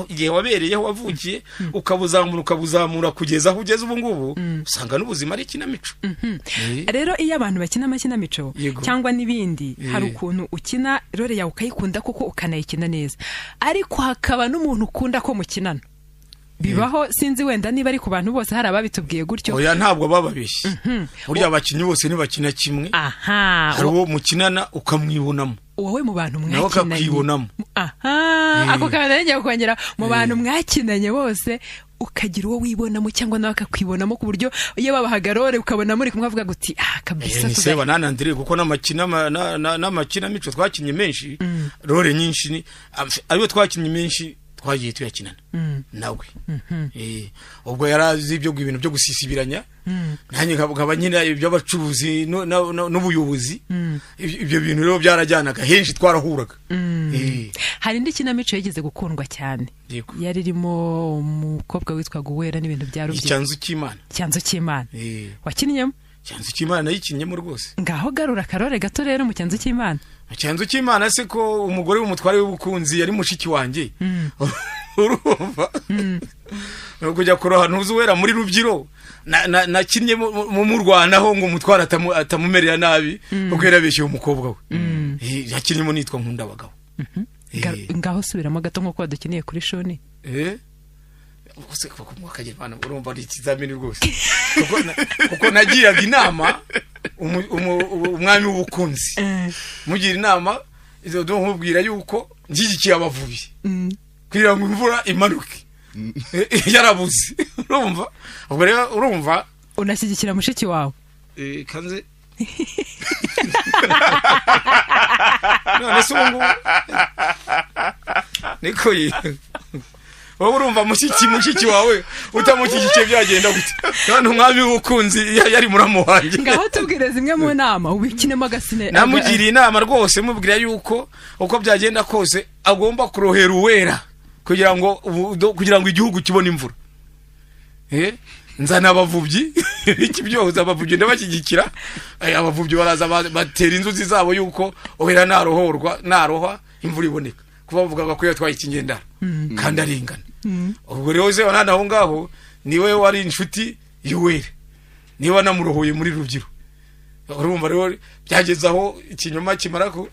igihe wabereyeho, wavukiye, ukabuzamura, ukabuzamura kugeza aho ugeze ubu ngubu, usanga n'ubuzima ari ikinamico. Rero iyo abantu bakina amakinamico cyangwa n'ibindi, hari ukuntu ukina role yawe ukayikunda kuko ukanayikina neza, ariko hakaba n'umuntu ukunda ko mukinana. Bibaho, sinzi wenda niba ari ku bantu bose, hari ababitubwiye gutyo. Oya, ntabwo bababeshye. Burya abakinnyi bose ntibakina kimwe. Hari uwo mukinana ukamwibonamo, Wowe mu bantu nawe mwakinanye, akakwibonamo. Aha, ako kantu ngiye kongera: mu bantu mwakinanye bose ukagira uwo wibonamo cyangwa nawe akakwibonamo, ku buryo iyo babahaga role ukabona muri kumwe avuga guti: "Ah, kabisa." Ni Seba nana Andire, kuko n'amakinamico twakinnye menshi, role nyinshi ni ariyo twakinnye menshi, twagiye tuyakinana nawe. Ubwo yari azi ibyo ibintu byo gusisibiranya, nanjye nkaba nyine iby'abacuruzi n'ubuyobozi. Ibyo bintu rero byarajyanaga, henshi twarahuraga. Hari indi kinamico yigeze gukundwa cyane, yari irimo umukobwa witwaga Uwera n'ibintu bya Rubyiro. Icyanzu cy'Imana. Icyanzu cy'Imana wakinnyemo? Icyanzu cy'Imana nayikinnyemo rwose. Ngaho garura akarore gato rero mu Cyanzu cy'Imana. Mu Cyanzu cy'Imana se ko umugore w'umutware w'ubukunzi yari mushiki wanjye, urumva ni ukujya kuroha ntuzi Uwera muri Rubyiro, nakinnye murwanaho ngo umutware atamumerera nabi, kuko yarabeshye umukobwa we. Yakinnyemo nitwa Nkunda Abagabo. Ngaho subiramo gato nk'uko wadukiniye kuri Shoni. Ubuse kuko mwakagira Imana, urumva ari ikizamini rwose, kuko nagiraga inama umwami w'ubukunzi, mugira inama izo nkubwira yuko nshyigikiye abavubi kugira ngo imvura imanuke yarabuze. Urumva ubwo rero, urumva Unashyigikira mushiki wawe. Kanze none se ubu ngubu niko ye, wowe urumva mushiki wawe utamushyigikiye byagenda gute, kandi umwami w'ubukunzi yari muramu wanjye? Ngaho tubwire zimwe mu nama ubikinemo agasine. Namugiriye inama rwose, mubwira yuko uko byagenda kose agomba kurohera Uwera kugira ngo igihugu kibone imvura. Nzana abavubyi, iki byose, abavubyi ndabashyigikira. Abavubyi baraza batera inzuzi zabo yuko Uwera narohorwa, naroha imvura iboneka, kuba bavugaga ko yatwaye ikinyendaro kandi arengana. Ubwo rero se nana aho ngaho niwe wari inshuti y'Uwera, niba namurohoye muri Rubyiro. Urumva rero byageze aho ikinyoma kimara ku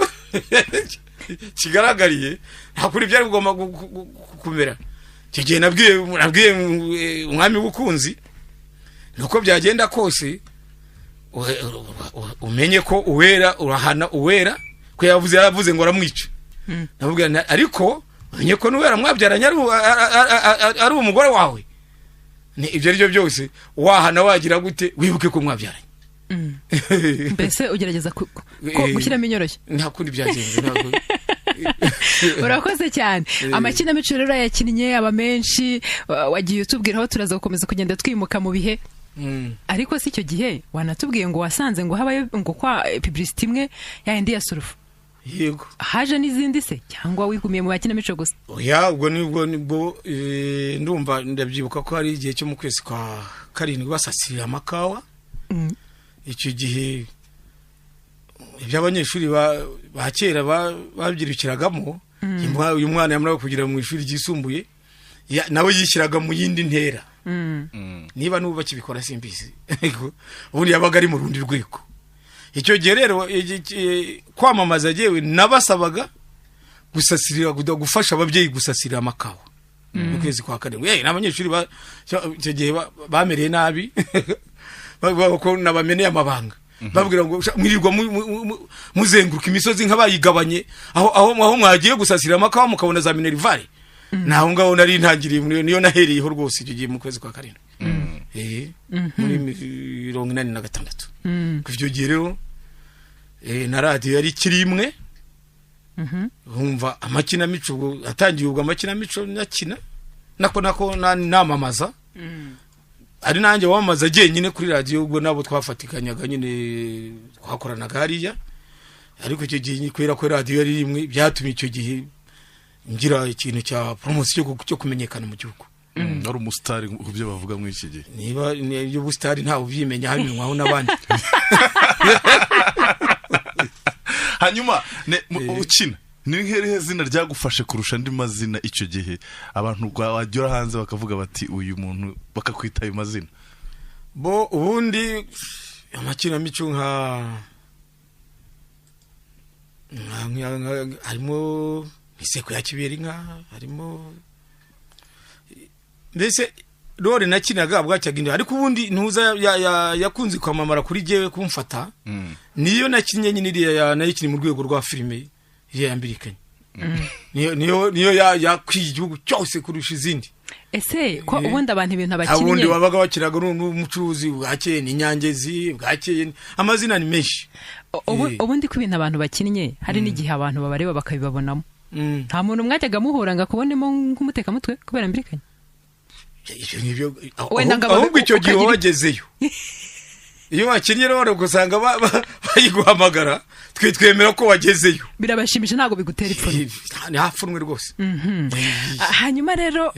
kigaragariye, nta kuri byari bigomba kumera. Icyo gihe nabwiye umwami w'ubukunzi, nuko byagenda kose umenye ko uwera urahana uwera, ko yaravuze ngo aramwica. Namubwira nti, ariko umenye ko n'uwera mwabyaranye ari umugore wawe. Ni ibyo ari byo byose wahana wagira gute, wibuke ko mwabyaranye. Mbese ugerageza gushyiramo inyoroshyo. Nta kundi byagenze, ntabwo. Urakoze cyane. Amakinamico rero yakinnye aba menshi, wagiye utubwira aho turaza gukomeza kugenda twimuka mu bihe. Ariko si icyo gihe wanatubwiye ngo wasanze ngo habayo ngo kwa publicité imwe yayindi ya surufu? Yego. Haje n'izindi se, cyangwa wigumiye mu makinamico gusa? Oya, ubwo nibwo ndumva ndabyibuka ko hari igihe cyo mu kwezi kwa karindwi basasirira amakawa. Icyo gihe ibyo abanyeshuri ba kera babyirukiragamo, uyu mwana yamara kugera mu ishuri ryisumbuye, nawe yishyiraga mu yindi ntera. Niba n'ubu bakibikora simbizi, ariko ubundi yabaga ari mu rundi rwego. Icyo gihe rero kwamamaza, yewe nabasabaga gusasirira, gufasha ababyeyi gusasirira amakawa mu kwezi kwa karindwi. N'abanyeshuri icyo gihe bamereye nabi, bavuga ko nabameneye amabanga, babwira ngo: "Sha, mwirirwa muzenguruka imisozi nk'abayigabanye, aho mwagiye gusasirira amakawa mukabona za minerval." Naho ngaho nari ntangiriye, niyo nahereyeho rwose icyo gihe mu kwezi kwa karindwi, muri 86. Kuva icyo gihe rero, na radiyo yari ikiri imwe. Nkumva amakinamico, ubwo atangiye, ubwo amakinamico nyakina nako namamaza, ari nanjye wamamaza jyenyine kuri radiyo. Ubwo nabo twafatikanyaga nyine, twakoranaga hariya, ariko icyo gihe kubera ko radiyo yari imwe, byatumye icyo gihe ngira ikintu cya poromosiyo cyo kumenyekana mu gihugu. Wari umusitari ku byo bavuga muri iki gihe. Niba iby'ubusitari ntawe ubyimenya, habinywaho n'abandi. Hanyuma ukina, ni nk'irihe zina ryagufashe kurusha andi mazina icyo gihe, abantu wagera hanze bakavuga bati uyu muntu, bakakwita ayo mazina? Bo ubundi amakinamico harimo Inseko ya Kiberinka, harimo mbese role nakinaga bwacyaga inda, ariko ubundi ntuza yakunze kwamamara kuri jyewe kumfata, niyo nakinnye nyine iriya nayikinnye mu rwego rwa filime, iriya yambirikanye, niyo yakwiye igihugu cyose kurusha izindi. Ese ko ubundi abantu ibintu Ubundi abakinnye wabaga wakinaga n'umucuruzi, bwakeye ni Inyangezi, bwakeye amazina ni menshi. Ubundi ko ibintu abantu bakinnye, hari n'igihe abantu babareba bakabibabonamo. Nta muntu mwajyaga muhura ngo akubonemo nk'umutekamutwe kubera mbirikanye? Ibyo ngibyo Wenda ngo ahubwo icyo gihe ukagira- wagezeyo, iyo wakinnye rero ugasanga bayiguhamagara, twe twemera ko wagezeyo. Birabashimisha, ntabwo bigutera ipfunwe? Nta pfunwe rwose. Hanyuma rero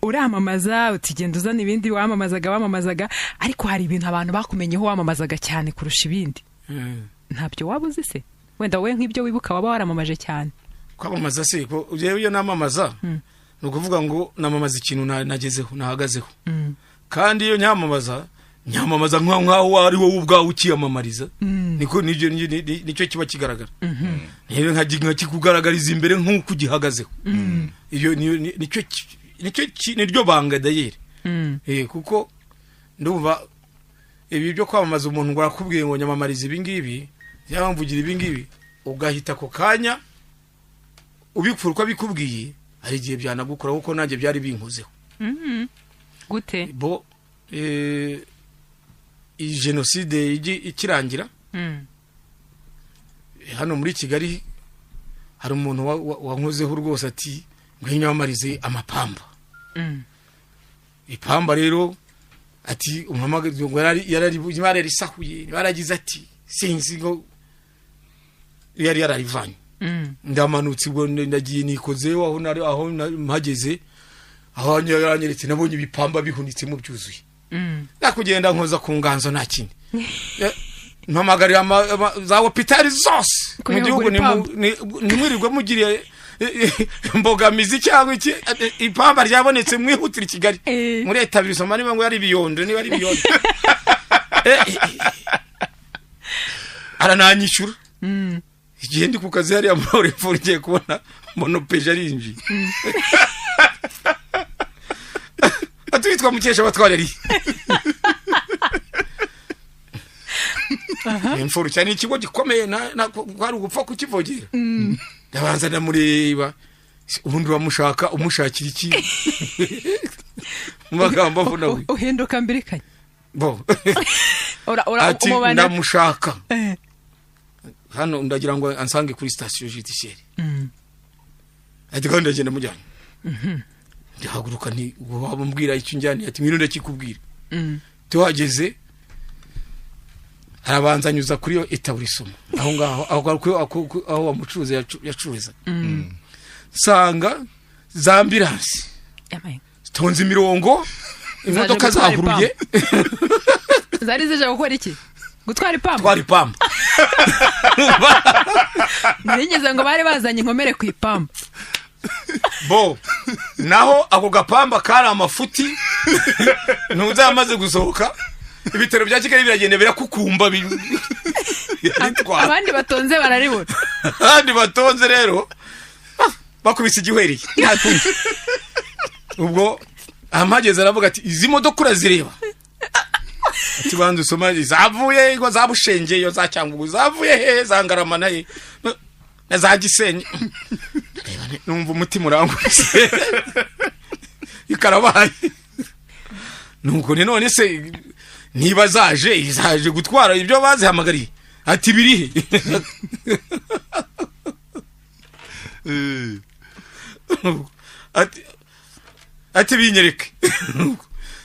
uramamaza, utigenda uzana ibindi wamamazaga, ariko hari ibintu abantu bakumenyeho wamamazaga cyane kurusha ibindi. Ntabyo waba uzi se wenda wowe, nk'ibyo wibuka waba waramamaje cyane? Kwamamaza se ko jewe iyo namamaza, ni ukuvuga ngo namamaza ikintu nagezeho, nahagazeho. Kandi iyo nyamamaza, nyamamaza nk'aho ari wowe ubwawe ukiyamamariza. Niko nibyo nicyo kiba kigaragara rero, nkakikugaragariza imbere nk'uko ugihagazeho. Iyo nicyo niryo banga dayeri. Kuko ndumva ibi byo kwamamaza, umuntu ngo arakubwiye ngo nyamamariza ibi ngibi cyangwa mvugira ibi ngibi, ugahita ako kanya ubikura uko abikubwiye, hari igihe byanagukora, kuko nanjye byari binkozeho. Gute? Bo iyi jenoside ikirangira, hano muri Kigali hari umuntu wankozeho rwose, ati ngwino nyamamarize amapamba. Ipamba rero, ati umuhamagaye ngo yarari yararisahuye, yaragize ati sinzi ngo yari yararivanye. Ndamanutse ubwo ndagiye nikozeho aho nari, aho mpageze aho yaranyeretse, nabonye ibipamba bihunitsemo byuzuye. Nakugenda nkoza ku nganzo, nta kindi. Mpamagarira za hopitali zose mu Kugira ngo gihugu, ugure nimwirirwe mugiriye imbogamizi cyangwa iki, ipamba ryabonetse, mwihutire i Kigali muri etablissement, niba ngo yari ibiyondo, niba ari ibiyondo. Arananyishyura. Igihe ndi ku kazi hariya muri Orinfor, ngiye kubona mbona OPJ arinjiye, ati: "Witwa Mukesha Batwara ari Orinfor cyane, ikigo gikomeye, kwari ugupfa kukivogera." Ndabanza ndamureba, ubundi bamushaka umushakira iki mu magambo avunaguye. Uhinduka mbirikanye. Bo. Ura Ati: umubana. "Ndamushaka hano, ndagira ngo ansange kuri station judiciaire." Ati: "Kandi ndagenda mujyanye." Ndahaguruka nti: "Waba umbwira icyo unjyaniye?" Ati: "Ngwino ndakikubwira." Tuhageze arabanza anyuza kuri iyo établissement aho ngaho, aho wa mucuruzi yacururizaga, nsanga za ambulance Yamaye. zitonze imirongo, imodoka gutwara. Zahuruye. Zari zije gukora iki? Gutwara ipamba? Twara ipamba. Narigeze ngo bari bazanye inkomere ku ipamba. Bo naho ako gapamba kari amafuti, ntuzamaze gusohoka, ibitaro bya Kigali biragenda birakukumba biritwara. Abandi batonze bararibona. Abandi batonze rero bakubise igihwereye, nta kundi. Ubwo ahamageze aravuga ati: "Izi modoka urazireba?" Ati: "Banza usoma zavuye ngo za Bushenge, iyo za Cyangugu, zavuye he, za Ngarama naye na za Gisenyi." Reba, numva umutima urangurutse, ikarabaye. Nuko ni none se niba zaje, zaje gutwara ibyo bazihamagariye? Ati: "Birihe?" Ati: "Binyereke."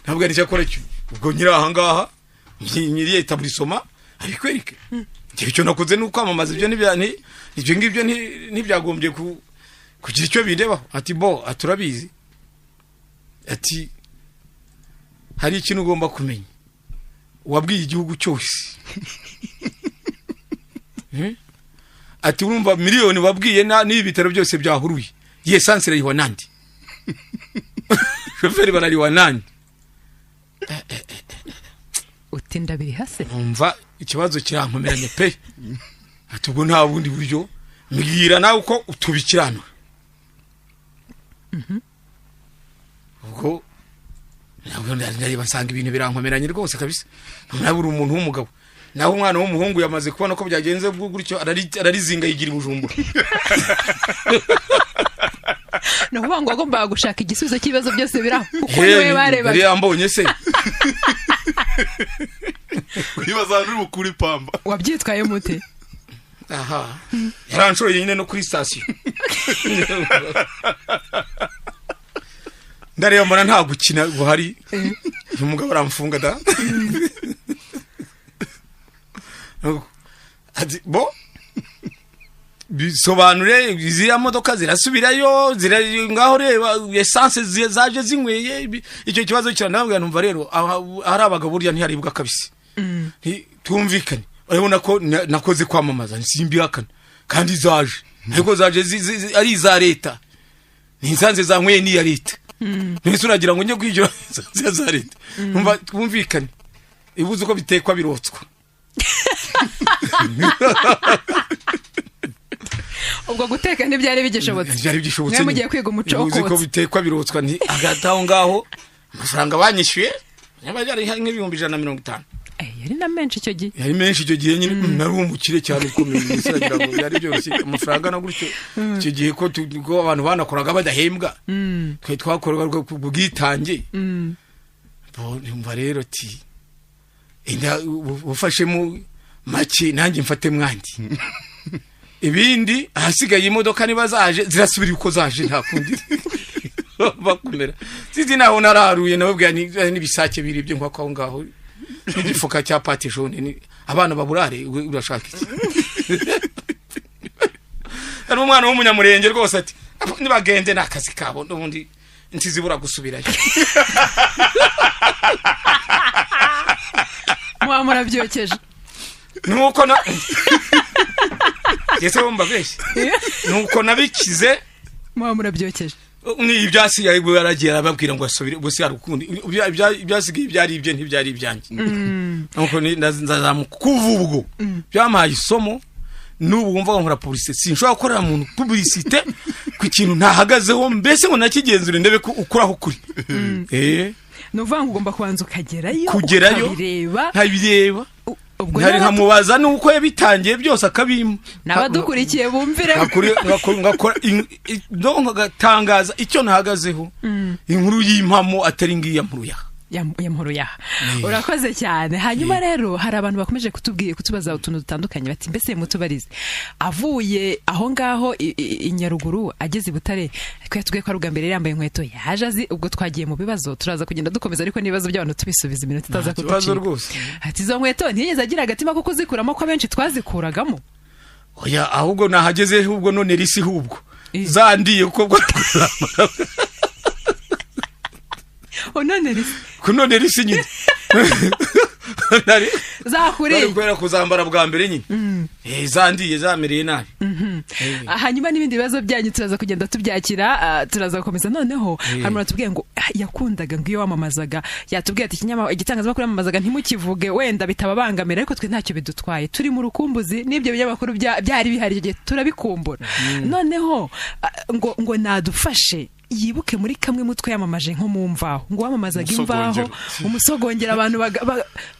Ntabwo ari icyakora cyo ubwo nyiri aha ngaha, nyiri établissement abikwereke. Njye icyo nakoze ni ukwamamaza, ibyo ibyo ngibyo ntibyagombye kugira icyo bindebaho. Ati: "Bo," ati, "urabizi," ati, "hari ikintu ugomba kumenya: wabwiye igihugu cyose." Ati: "Urumva miliyoni wabwiye n'ibi bitaro byose byahuruye, iyi essence irariwa nandi, shoferi barariwa nandi?" Uti: "Ndabiriha se?" Numva ikibazo kirankomeranye pe. Ati: "Ubwo nta bundi buryo, mbwira nawe uko tubikiranura." Ubwo ntabwo ndareba, nsanga ibintu birankomeranye rwose kabisa. Nawe uri umuntu w'umugabo, naho umwana w'umuhungu yamaze kubona ko byagenze gutyo, ararizinga yigira i Bujumbura. Ni ukuvuga ngo wagombaga gushaka igisubizo cy'ibibazo byose biri aho, kuko niwe yari barebaga. Yambonye se? Wibaza ahantu uri bukure ipamba. Wabyitwaye mute? Aha yaranshoye nyine no kuri sitasiyo, ndareba mbona nta gukina guhari, uyu mugabo aramfunga da. Ati: "Bo bisobanure, ziriya modoka zirasubirayo ngaho reba essence zaje zinyweye." Icyo kibazo kiranabwira, numva rero ahari abagabo burya ntiharibwa kabisa. Twumvikane, urabona ko nakoze kwamamaza, simbihakana, kandi zaje, ariko zaje ari iza leta, ni essence zanyweye ni iya leta. Mbese uragira ngo njye kwishyura essence za leta? Numva twumvikane, ibuze uko bitekwa birotswa. Ubwo guteka ntibyari bigishobotse. Byari bigishobotse. Mwe mugiye kwiga umuco wo Uzi ko kotsa. bitekwa birotswa. Nti hagati aho ngaho amafaranga banyishyuye yaba yari nk'150,000. Yari na menshi icyo gihe. Yari menshi icyo gihe nyine, nari umukire cyane ukomeye, mbese uragira ngo byari byoroshye amafaranga na gutyo icyo gihe, ko abantu banakoraga badahembwa, twe twakoraga ku bwitange. Bo, numva rero ati: "Inda ufashemo make, nanjye mfate mwandi, ibindi ahasigaye imodoka niba zaje zirasubira uko zaje, nta kundi bakomera." Sinzi naho nararuye, nababwira n'ibisake biri ibyo nkwako aho ngaho n'igifuka cya pâte jaune, abana baburare, urashaka iki? Hari umwana w'umunyamurenge rwose ati: "Nibagende ni akazi kabo, n'ubundi ntizibura gusubirayo." Muba murabyokeje. Nuko na ese wumva benshi, nuko nabikize. Muba murabyokeje. Ni ibyasigaye ubwo yaragiye arababwira ngo asubire, ubwo si hari ukundi, ibyasigaye byari ibye, ntibyari ibyanjye. Nuko nzazamuka kuva ubwo byampaye isomo. N'ubu wumva nkora publicité, sinshobora gukorera umuntu publicité ku kintu ntahagazeho, mbese ngo nakigenzure ndebe ko ukuraho ukuri. Ni ukuvuga ngo ugomba kubanza ukagerayo, Kugerayo, ukabireba. Nkabireba. Ubwo Ntari nkamubaza nuko yabitangiye byose akabimpa. N'abadukurikiye bumvire. Ngakora donc ngatangaza icyo ntahagazeho, inkuru y'impamo, atari ngiya nkuru yaha. Ya nkuru yaha. Urakoze cyane. Hanyuma rero hari abantu bakomeje kutubwira, kutubaza utuntu dutandukanye, bati: "Mbese mutubarize, avuye aho ngaho i Nyaruguru ageze i Butare, ariko yatubwiye ko ari ubwa mbere yari yambaye inkweto, yaje azi?" Ubwo twagiye mu bibazo, turaza kugenda dukomeza, ariko n'ibibazo by'abantu tubisubiza, iminota itaza Nta kibazo kuducika. rwose. Ati: "Izo nkweto ntiyigeze agira agatima ko kuzikuramo, ko abenshi twazikuragamo?" Oya, ahubwo nahageze, ahubwo none risi, ahubwo zandiye kuko bwo kuzamara. None risi? Kunone risi nyine. Nari Zakuriye. Kubera kuzambara bwa mbere nyine. Zandiye, zamereye nabi. Hanyuma n'ibindi bibazo byanyu turaza kugenda tubyakira, turaza gukomeza. Noneho hari umuntu watubwiye ngo yakundaga ngo iyo wamamazaga, yatubwiye ati igitangazamakuru yamamazaga ntimukivuge, wenda bitababangamira, ariko twe ntacyo bidutwaye, turi mu rukumbuzi n'ibyo binyamakuru byari bihari icyo gihe, turabikumbura. Noneho ngo nadufashe yibuke muri kamwe mutwe yamamaje nko mu Mvaho, ngo wamamazaga Imvaho. Umusogongero. Umusogongero, abantu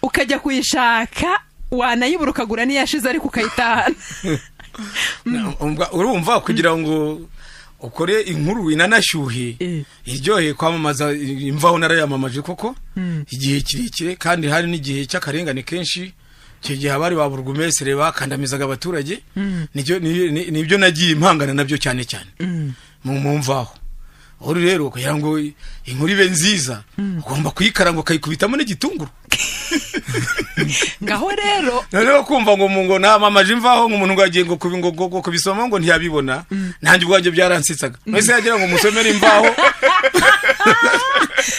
ukajya kuyishaka wanayibura, ukagura n'iyashize, ariko ukayitahana. Urumva, kugira ngo ukore inkuru inanashyuhe, iryoheye, kwamamaza Imvaho narayamamaje koko igihe kirekire, kandi hari n'igihe cy'akarengane kenshi. Icyo gihe abari ba burugumesire bakandamizaga abaturage. Nibyo nagiye impangana nabyo cyane cyane mu Mvaho. Uri rero, kugira ngo inkuru ibe nziza, ugomba kuyikaranga, ukayikubitamo n'igitunguru. Ngaho rero. Noneho kumva ngo ngo namamaje Imvaho, ngo umuntu ngo agiye ngo kubisoma ngo ntiyabibona, nanjye ubwanjye byaransetsaga. Mbese yagira ngo musomere Imvaho?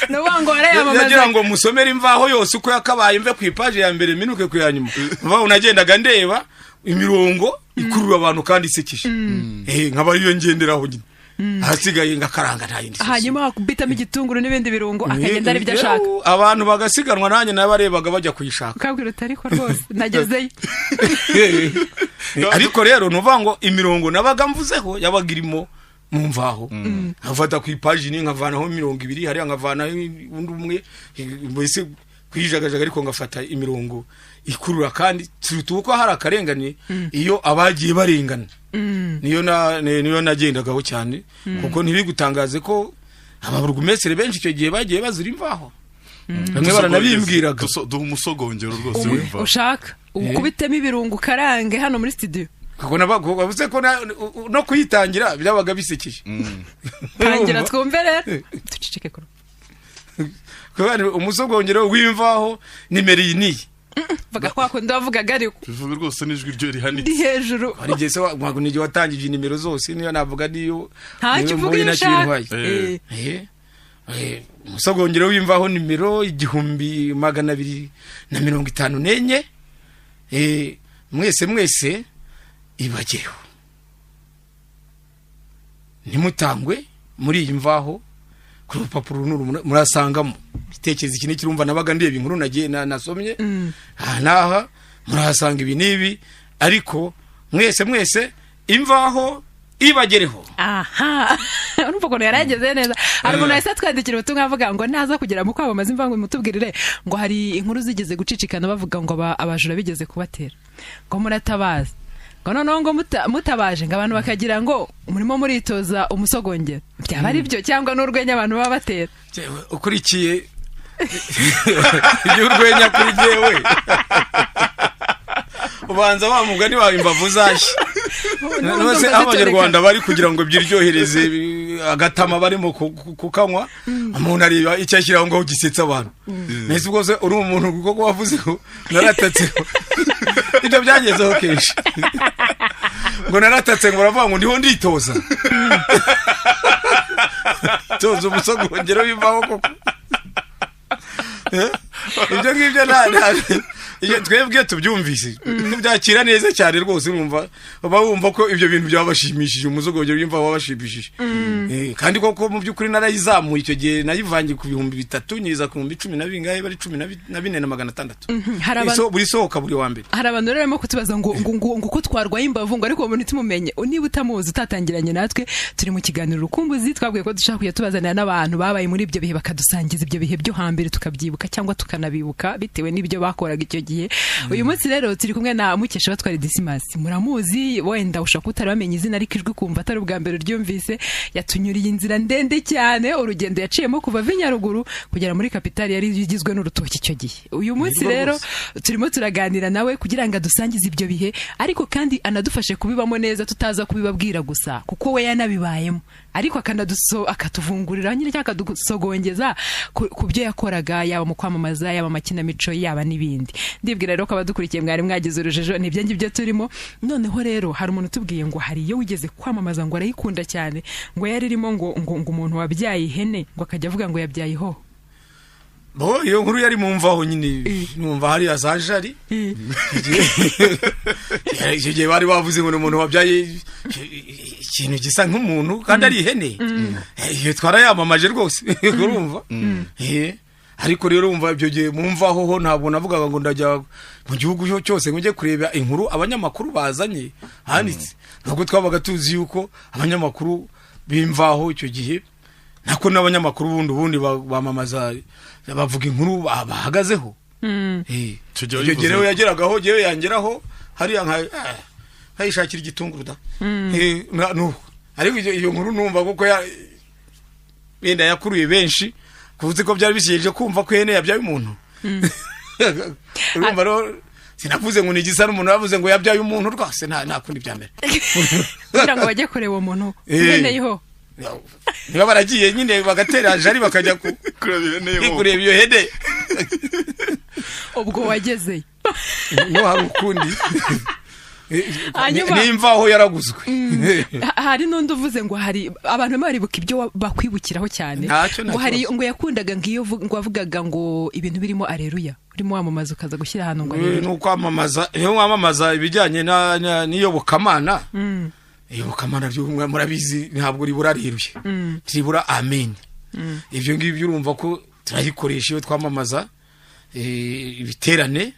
Ni ukuvuga ngo Yagira warayamamaza. ngo musomere Imvaho yose uko yakabaye, mve ku ipaji ya mbere minuke ku ya nyuma. Mvaho nagendaga ndeba imirongo ikurura abantu kandi isekeje, nkaba ariyo ngenderaho nyine, ahasigaye ngakaranga, nta yindi solution. Hanyuma wakubitamo igitunguru n'ibindi birungo, akagenda ari ibyo ashaka. Abantu bagasiganwa, nanjye nabarebaga bajya kuyishaka. Ukabwira uti: "Ariko rwose nagezeyo." Ariko rero ni ukuvuga ngo imirongo nabaga mvuzeho yabaga irimo mu Mvaho, nkafata ku ipaji ni nkavanaho 20 hariya, nkavanaho undi umwe, mbese kwijagajaga, ariko ngafata imirongo ikurura, kandi turuta uko hari akarengane, iyo abagiye barengana, niyo nagendagaho cyane, kuko ntibigutangaze ko ababurugumesire benshi icyo gihe bagiye bazira Imvaho, bamwe baranabimbwiraga. Duha umusogongero rwose w'Imvaho. Ushaka ukubitemo ibirungo, ukarange hano muri studio. Kuko bavuze ko no kuyitangira byabaga bisekeje. Tangira twumve rero, duceceke kuro. Kubera umusogongero w'Imvaho nimero iyi niyi. Vuga kwa kundi wavugaga ariko. Bivuga rwose n'ijwi ryo rihanitse. Ndi hejuru. Hari igihe se ntabwo n'igihe watangije nimero zose, niyo navuga niyo Ntacyo, niyo uvuga mpuye iyo nacyo ushaka. intwaye. Umusogongero w'Imvaho nimero 1254. Mwese mwese ibageho, ntimutangwe. Muri iyi Mvaho, kuri urupapuro nuru murasangamo ibitekerezo iki n'iki. Urumva nabaga ndeba inkuru nagiye nasomye aha n'aha, murahasanga ibi n'ibi, ariko mwese mwese Imvaho ibagereho. Aha, urumva ukuntu yari yageze neza. Hari umuntu wahise atwandikira ubutumwa avuga ngo naza kugera mu kwamamaza Imvaho mutubwirire ngo hari inkuru zigeze gucicikana bavuga ngo abajura bigeze kubatera, ngo muratabaza, ngo noneho ngo mutabaje, ngo abantu bakagira ngo murimo muritoza umusogongero. Byaba ari byo cyangwa n'urwenya abantu baba batera? Jewe, ukurikiye iby'urwenya, kuri jyewe ubanza wa mugani wawe imbavu zashye. None se Abanyarwanda bari kugira ngo byiryohereze agatama barimo kukanywa, umuntu areba icyo ashyiraho ngo gisetsa abantu. Mbese ubwo se uri umuntu kuko wavuze ngo naratatse, ibyo byagezeho kenshi, ngo naratatse, ngo baravuga ngo ndiho nditoza toza umusogongero w'Imvaho koko. Ibyo ngibyo iyo twebwe tubyumvise tubyakira neza cyane rwose. Urumva uba wumva ko ibyo bintu byabashimishije, umusogongero w'Imvaho wabashimishije. Kandi koko mu by'ukuri narayizamuye icyo gihe, nayivangiye ku 3000 nyiza ku 10,000 na bingahe, bari 14,600. Hari abantu Buri sohoka buri wa mbere. Hari abantu rero barimo kutubaza ngo ko twarwaye imbavu, ngo ariko uwo muntu tumumenye. Niba utamuzi, utatangiranye natwe, turi mu kiganiro Urukumbuzi. Twabwiye ko dushaka kujya tubazanira n'abantu babaye muri ibyo bihe, bakadusangiza ibyo bihe byo hambere, tukabyibuka cyangwa tukanabibuka bitewe n'ibyo bakoraga icyo gihe. Uyu munsi rero turi kumwe na Mukeshabatware Dismas. Muramuzi, wenda ushobora kuba utari wamenya izina, ariko ijwi kumva atari ubwa mbere uryumvise. Yatunyuriye inzira ndende cyane, urugendo yaciyemo kuva ava i Nyaruguru kugera muri kapitali yari igizwe n'urutoki icyo gihe. Uyu munsi Nirwo rero rwose. turimo turaganira nawe kugira ngo adusangize ibyo bihe, ariko kandi anadufashe kubibamo neza, tutaza kubibabwira gusa, kuko we yanabibayemo, ariko akatuvungurira nyine cyangwa akadusogongeza ku byo yakoraga, yaba mu kwamamaza, yaba amakinamico, yaba n'ibindi. Ndibwira rero ko abadukurikiye mwari mwagize urujijo, nibyo ngibyo turimo. Noneho rero hari umuntu utubwiye ngo hari iyo wigeze kwamamaza, ngo arayikunda cyane, ngo yari irimo ngo umuntu wabyaye ihene, ngo akajya avuga ngo yabyaye ihoho. Bo iyo nkuru yari mu mvaho nyine, numva hariya za Jari. Icyo gihe bari bavuze ngo ni umuntu wabyaye ikintu gisa nk'umuntu kandi ari ihene. Iyo twarayamamaje rwose, urumva. Ariko rero umva, ibyo gihe mu mvaho ho ntabwo navugaga ngo ndajya mu gihugu cyose ngo njye kureba inkuru abanyamakuru bazanye handitse. Nubwo twabaga tuzi yuko abanyamakuru b'imvaho icyo gihe, nako n'abanyamakuru bundi bamamaza, bavuga inkuru bahagazeho. Icyo gihe Icyo gihe wabivuze. rero yageragaho, jewe yangeraho hariya nkayishakira igitunguru da. Nuko ariko iyo nkuru numva kuko wenda yakuruye benshi, kuvuze ko byari bishyikije kumva ko ihene yabyaye umuntu. Urumva rero sinavuze ngo ni igisa n'umuntu, bavuze ngo yabyaye umuntu rwose, nta kundi bya mbere. Kugira ngo bajye kureba uwo muntu ihene yiho. Niba baragiye nyine bagatera Jari bakajya kureba ihene yo kureba iyo hene. Ubwo wagezeyo. No hari ukundi. Hanyuma- Nimvaho yaraguzwe. Hari n'undi uvuze ngo hari abantu barimo baribuka ibyo bakwibukiraho cyane. Ntacyo, nta Ngo hari kibazo. ngo yakundaga ngo iyo ngo wavugaga ngo ibintu birimo areruya, urimo wamamaza ukaza gushyira ahantu ngo areruya. Ni ukwamamaza, iyo wamamaza ibijyanye n'iyobokamana, iyobokamana ryo murabizi ntabwo ribura areruya, ntiribura amen. Ibyo ngibyo urumva ko turayikoresha iyo twamamaza ibiterane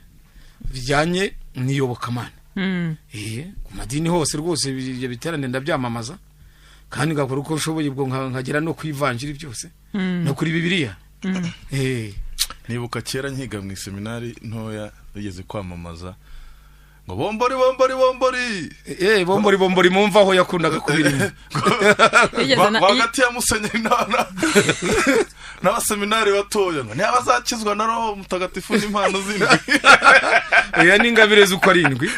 bijyanye n'iyobokamana. Ku madini hose rwose ibyo biterane ndabyamamaza, kandi ngakora uko nshoboye ubwo nkagera no ku ivanjiri byose no kuri Bibiliya. Nibuka kera nkiga mu iseminari ntoya, bigeze kwamamaza ngo bombori bombori bombori. Bombori bombori mumvaho yakundaga kubirimo. Yigeze Hagati ya musenyeri n'abaseminari batoya, ngo niba bazakizwa na Roho Mutagatifu n'impano zindi. Oya, n'ingabire z'uko arindwi.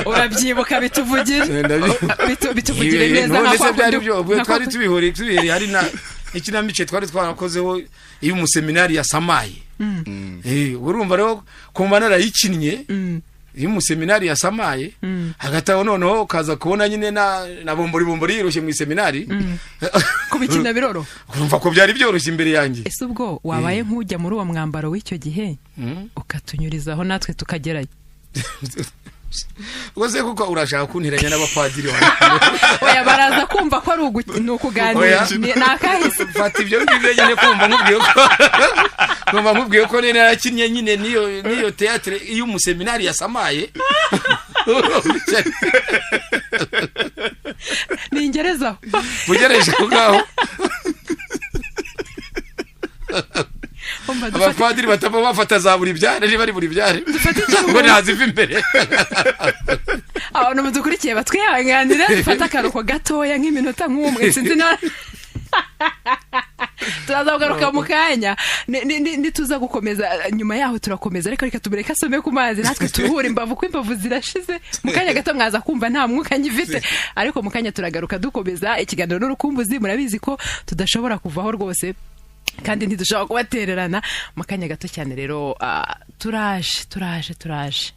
Urabyibuka, bituvugire. Bituvugire neza None nka se kwa byari kundi- byo ubwo nka kwa twari tubihuriye, hari na ikinamico twari twarakozeho iyo umuseminari yasamaye. Urumva rero kumva narayikinnye iyo umuseminari yasamaye, hagati aho noneho ukaza kubona nyine na bombori bombori yiroshye mu iseminari. Kubikina biroro. Urumva ko byari byoroshye imbere yanjye. Ese ubwo wabaye nk'ujya muri uwo mwambaro w'icyo gihe, ukatunyurizaho natwe tukagerayo? Ubwo se kuko urashaka kunteranya n'abapadiri wawe? Oya, baraza kumva ko ari ni ukuganira. Oya. Ni akahise. Fata ibyo ngibyo nyine, kumva nkubwiye ko nyine narakinnye nyine niyo théâtre iyo umuseminari yasamaye. Ningerezaho. Ugereje aho ngaho. Umva, dufate Abapadiri batava bafata za buri byare, niba ari buri byare, Dufate ikiruhuko. ngo ntaziva imbere. Abantu mudukurikiye batwihanganira, dufate akaruhuko gatoya nk'iminota nk'umwe, sinzi na turaza kugaruka mu kanya. Nituza gukomeza nyuma yaho turakomeza, ariko reka tumureke asome ku mazi natwe turuhure imbavu, kuko imbavu zirashize. Mu kanya gato mwaza kumva nta mwuka ngifite, ariko mu kanya turagaruka dukomeza ikiganiro n'Urukumbuzi. Murabizi ko tudashobora kuvaho rwose, kandi ntidushobora kubatererana. Mu kanya gato cyane rero, turaje, turaje, turaje.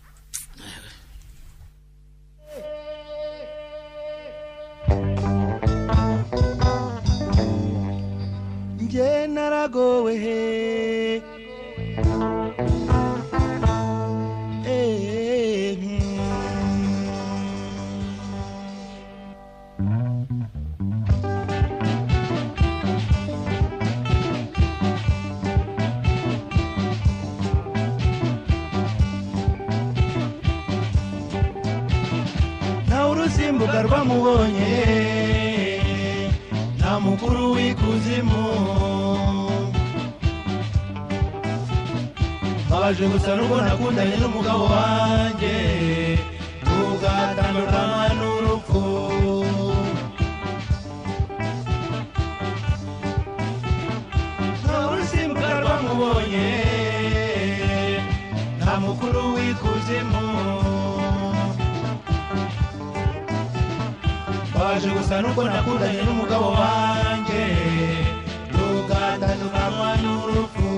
Njye naragowe he. Urusimbuka rwamubonye nta mukuru w'ikuzimu. Mbabaje gusa n'ubwo nakundanye n'umugabo wanjye tugatandukanywa n'urupfu. Nta urusimbuka rwamubonye nta mukuru w'ikuzimu. Mbabaje gusa n'ubwo nakundanye n'umugabo wanjye tugatandukanywa n'urupfu.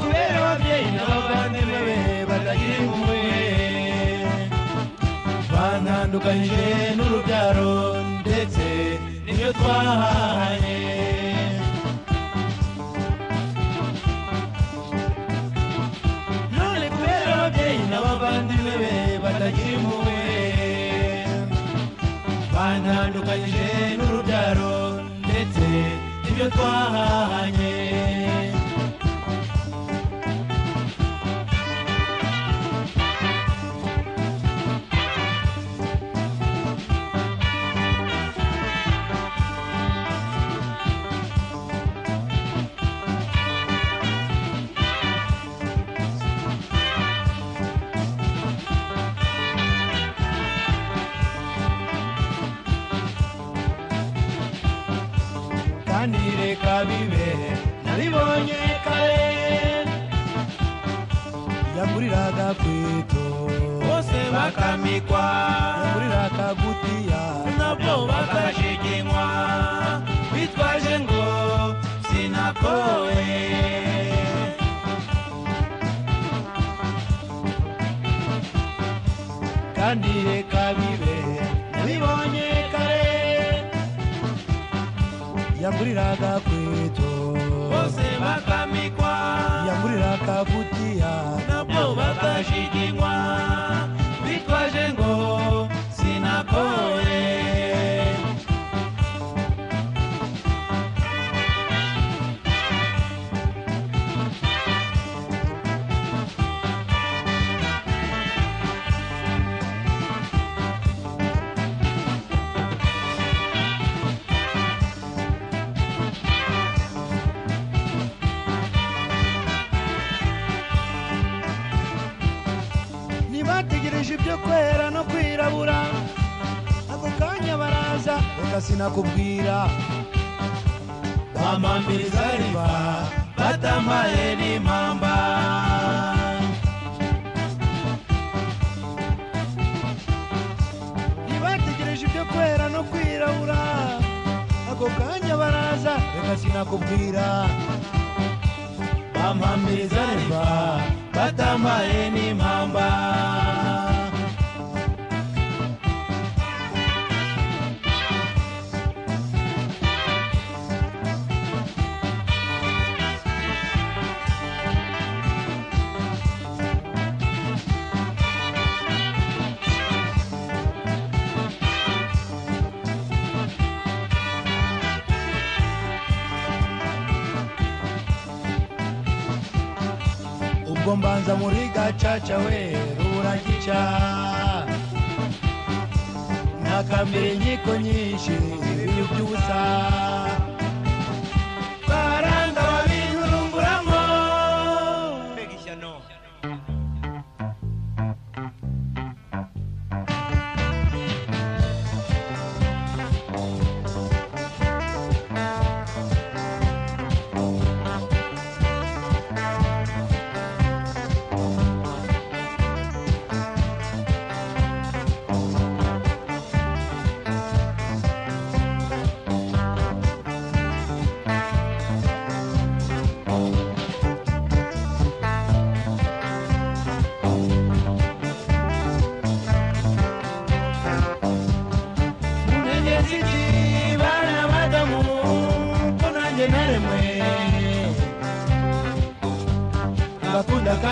Kubera ababyeyi n'abavandimwe be batagira impuhwe bantandukanyije n'urubyaro ndetse n'ibyo twahanye. None kubera ababyeyi n'abavandimwe be batagira impuhwe bantandukanyije n'urubyaro ndetse n'ibyo twahanye. Kandi reka bibe nabibonye kare yaguriraga kweto bose bakamikwa, yaguriraga gutiya nabwo bakashiginywa bitwaje ngo sinakowe. Kandi reka bibe nabibonye kare yaguriraga kweto bose bakamikwa, yaguriraga gutiya nabwo bakashiginywa bitwaje ngo sinakowe. Bategereje ibyo kwera no kwirabura ako kanya baraza reka sinakubwira bampambiriza riva batampaye n'impamba. Ntibategereje ibyo kwera no kwirabura ako kanya baraza reka sinakubwira bampambiriza riva batampaye n'impamba. Ubwo mbanza muri gacaca we ruragica nakambira inkiko nyinshi ibibi by'ubusa baranga babinturumburamo.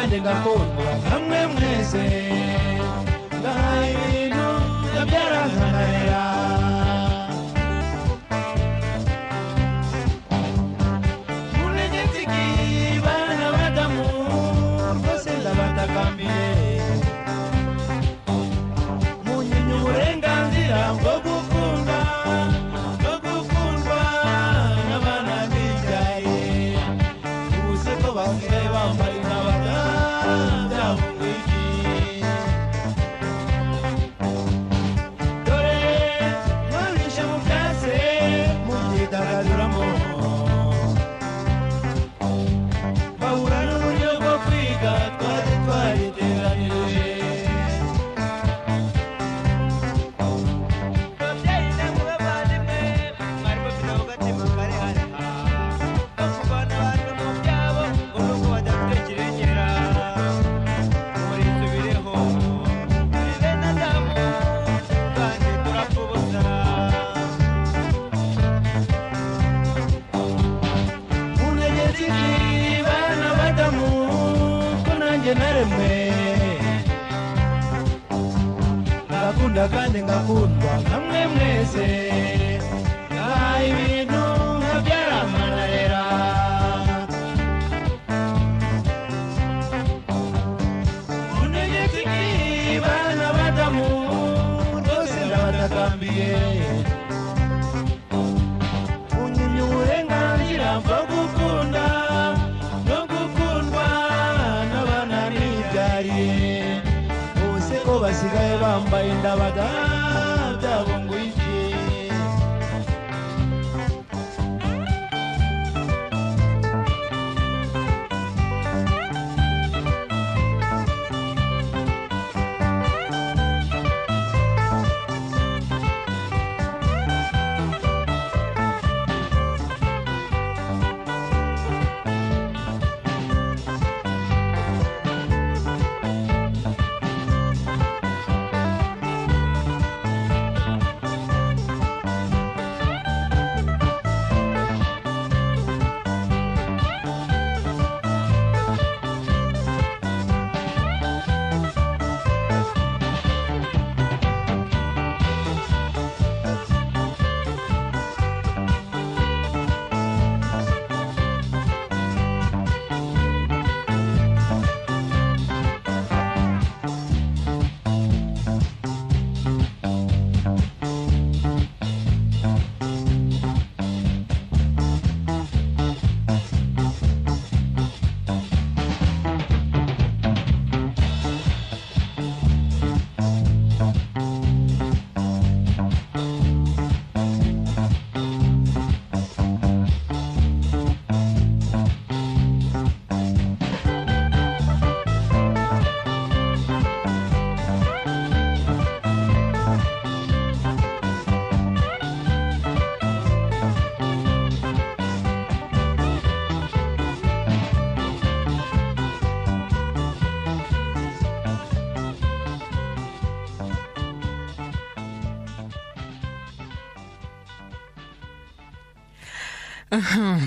Kandi ngakundwa nkamwe mwese, ngaha ibintu byarankanarira. Munegetsiki bana badamu, rwose ndabatakambiye, munyinya uburenganzira bwo gukunda no gukundwa n'abana bibyaye. Ubu se ko basigaye bambaye intabata byabungwiki? Dore mwabishe mu byase mubyidagaduramo, bahura n'uburyo bwo kwiga twari twariteganirije. Babyeyi namwe bavandimwe, mwari mufite ako gatima karehareha ko kuvana abantu mu byabo ngo nuko badafite kirengera. Murisubireho, turi bene Adamu kandi turapfa ubusa. Munegetsiki bana badamu, ko nanjye naremwe, ngakunda kandi ngakundwa nkamwe mwese, ngaha ibintu nkabyaramanarera. Munegetsiki bana badamu, rwose ndabatakambiye, unyimye uburenganzira bwo gukunda no gukundwa n'abana nibyariye. Ubu se ko basigaye bambaye indabaga byabo ngo iki?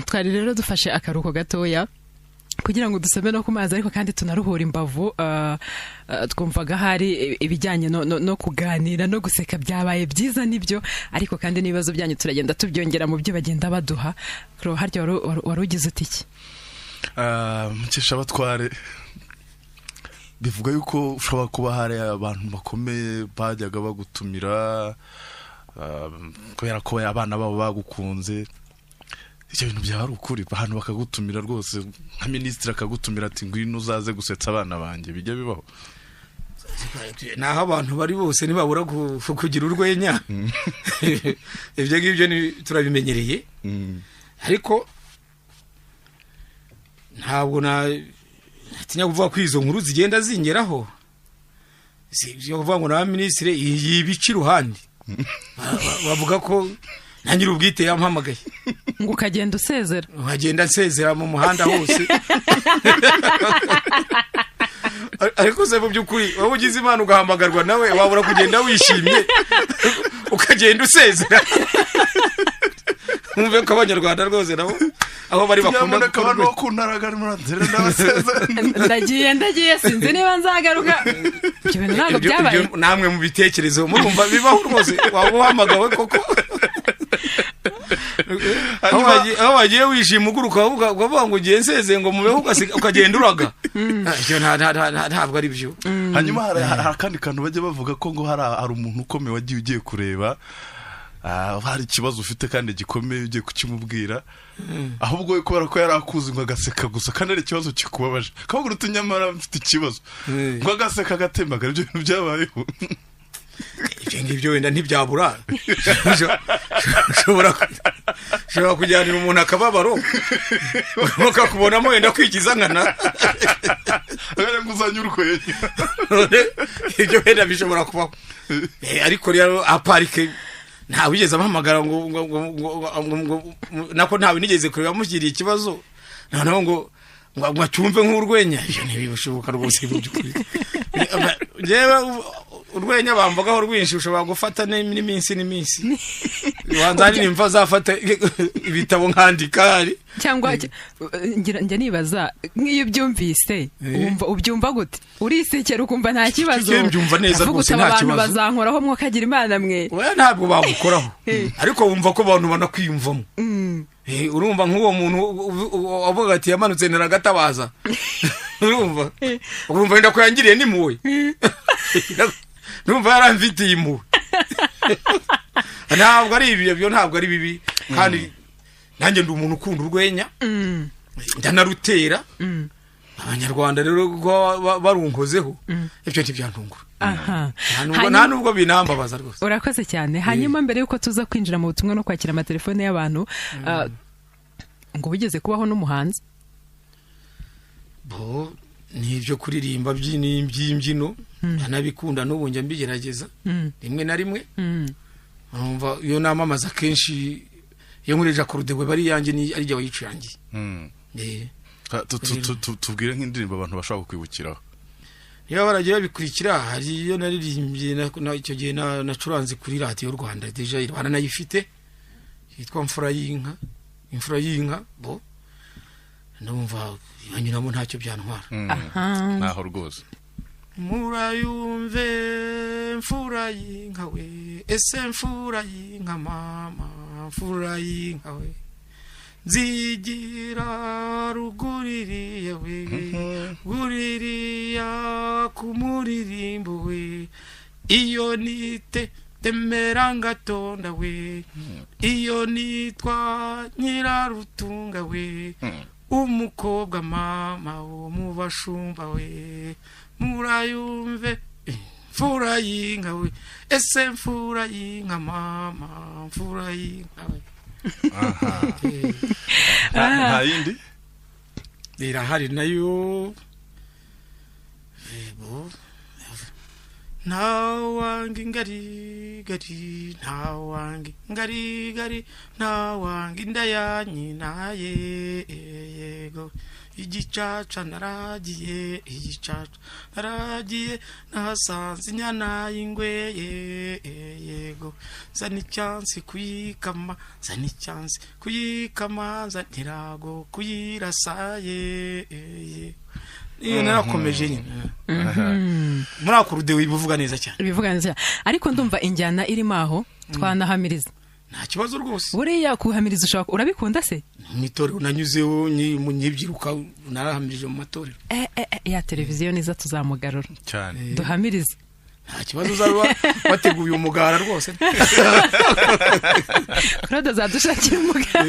Twari rero dufashe akaruhuko gatoya kugira ngo dusome no ku mazi, ariko kandi tunaruhura imbavu. Twumvaga hari ibijyanye no kuganira no guseka, byabaye byiza nibyo, ariko kandi n'ibibazo byanyu turagenda tubyongera mu byo bagenda baduha. Kuro, harya wari ugize uti iki? Mukeshabatware, bivuga yuko ushobora kuba hari abantu bakomeye bajyaga bagutumira kubera ko abana babo bagukunze. Ibyo bintu byaba ari ukuri, ahantu bakagutumira rwose, nka minisitiri akagutumira ati ngwino uzaze gusetsa abana banjye, bijya bibaho? Naho abantu bari bose ntibabura kugira urwenya, ibyo ngibyo turabimenyereye, ariko ntabwo natinya kuvuga ko izo nkuru zigenda zingeraho. Si ibyo kuvuga ngo na minisitiri yibica iruhande, bavuga ko na nyir'ubwite yampamagaye. Ngo ukagenda usezera? Nkagenda nsezera mu muhanda hose. Ariko se mu by'ukuri wowe ugize Imana ugahamagarwa nawe, wabura kugenda wishimye ukagenda usezera? Mwumve ko Abanyarwanda rwose nabo Aho bari bakunda nyamuneka abantu bo ku ntara muranzira ndabasezera. Ndagiye sinzi niba nzagaruka. Ibyo bintu ntabwo byabaye. Namwe mu bitekerezo murumva bibaho rwose, waba uhamagawe koko. Aho wagiye wishima uguruka ukavuga ngo ugiye nsezeye ngo mubeho, ukagenda uraga. Ibyo ntabwo ari byo. Hanyuma hari akandi kantu bajya bavuga ko ngo hari umuntu ukomeye wagiye ugiye kureba, hari ikibazo ufite kandi gikomeye ugiye kukimubwira, ahubwo we kubera ko yari akuzi ngo agaseka gusa kandi ari ikibazo kikubabaje, akavuga uti nyamara mfite ikibazo, ngo agaseka agatembagara. Ibyo bintu byabayeho? Ibyo ngibyo wenda ntibyabura. Ushobora kujyanira umuntu akababaro bakakubonamo wenda kwigiza nkana, nguzanye urwenya. Ibyo wenda bishobora kubaho, ariko rero aparike ntawe wigeze amuhamagara ngo nako ntawe nigeze kureba amushyiriye ikibazo noneho ngo acyumve nk'urwenya. Ibyo ntibishoboka rwose mu by'ukuri. Njyewe urwenya bamvugaho rwinshi, ushobora gufata n'iminsi n'iminsi, ubanza hari nimva azafata ibitabo nkandika hari. Cyangwa njya nibaza nk'iyo ubyumvise wumva ubyumva gute? Urisekera ukumva nta kibazo? Mbyumva neza rwose, nta kibazo. Abantu bazankoraho mwokagira Imana mwe. Oya ntabwo bagukoraho, ariko wumva ko abantu banakwiyumvamo. Urumva nk'uwo muntu avuga ati yamanutse ntaragatabaza, urumva wenda ko yangiriye n'impuhwe, numva yaramfitiye impuhwe. Ntabwo ari ibyo, ntabwo ari bibi. Kandi nanjye ndi umuntu ukunda urwenya, ndanarutera. Abanyarwanda rero barunkozeho ibyo ntibyantungura, nta nubwo binambabaza rwose. Urakoze cyane. Hanyuma mbere yuko tuza kwinjira mu butumwa no kwakira amatelefone y'abantu, ngo wigeze kubaho n'umuhanzi? Bo ni ibyo kuririmba by'imbyino ndanabikunda, n'ubu njya mbigerageza rimwe na rimwe. Urumva iyo namamaza kenshi iyo nkoresha akorudewe bari yanjye ni ari jye wayicurangiye. Tubwire nk'indirimbo abantu bashobora kukwibukiraho. Niba baragiye babikurikira, hari iyo naririmbye icyo gihe nacuranze kuri radiyo Rwanda, deja Rwanda nayifite, yitwa Mfura y'inka. Imfura y'inka bo ndumva yanyuramo ntacyo byantwara. Ntaho rwose. Murayumve mfura y'inka we, ese mfura y'inka mama, mfura y'inka we, nzigira ruguririye we, guririya kumuririmbo we, iyo nite temera ngatonda we, iyo nitwa nyirarutunga we, umukobwa mama wo mu bashumba we, murayumve mfura y'inka we, ese mfura y'inka mama, mfura y'inka we. Nta yindi irahari nayo. Ntawanga ingarigari, ntawanga ingarigari, ntawanga inda ya nyina yego, igicaca naragiye, igicaca naragiye, nahasanze inyana y'ingwe yego, zana icyansi kuyikama, zana icyansi kuyikama, zana irago kuyirasa ye. Iyo narakomeje nyine muri akurudewe ibivuga neza cyane, ibivuga neza. Ariko ndumva injyana irimo aho twanahamiriza nta kibazo rwose. Buriya kuhamiriza ushobora, urabikunda se? Mu itorero nanyuzeho nkibyiruka, narahamirije mu matorero. Ya televiziyo niza tuzamugarura cyane, duhamirize. Nta kibazo, uzaba wateguye umugara rwose. Claude azadushakira umugara.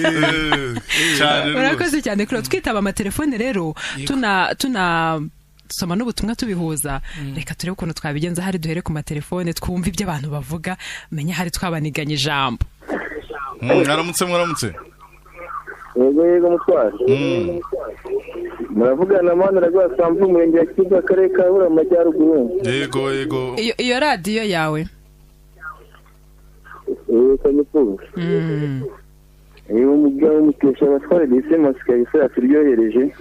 Urakoze cyane Claude. Twitaba amatelefone rero, tuna soma n'ubutumwa tubihuza. Reka turebe ukuntu twabigenza, hari duhere ku matelefone twumve ibyo abantu bavuga, menye hari twabaniganye ijambo. Mwaramutse mwaramutse. Yego yego mutware. Muravugana mana rwasambu umurenge wa Kivu akarere ka Burera amajyaruguru. Yego yego. Iyo radiyo yawe. Kanyufu. Iyo umugabo mukesha abatware dise masika yise aturyohereje.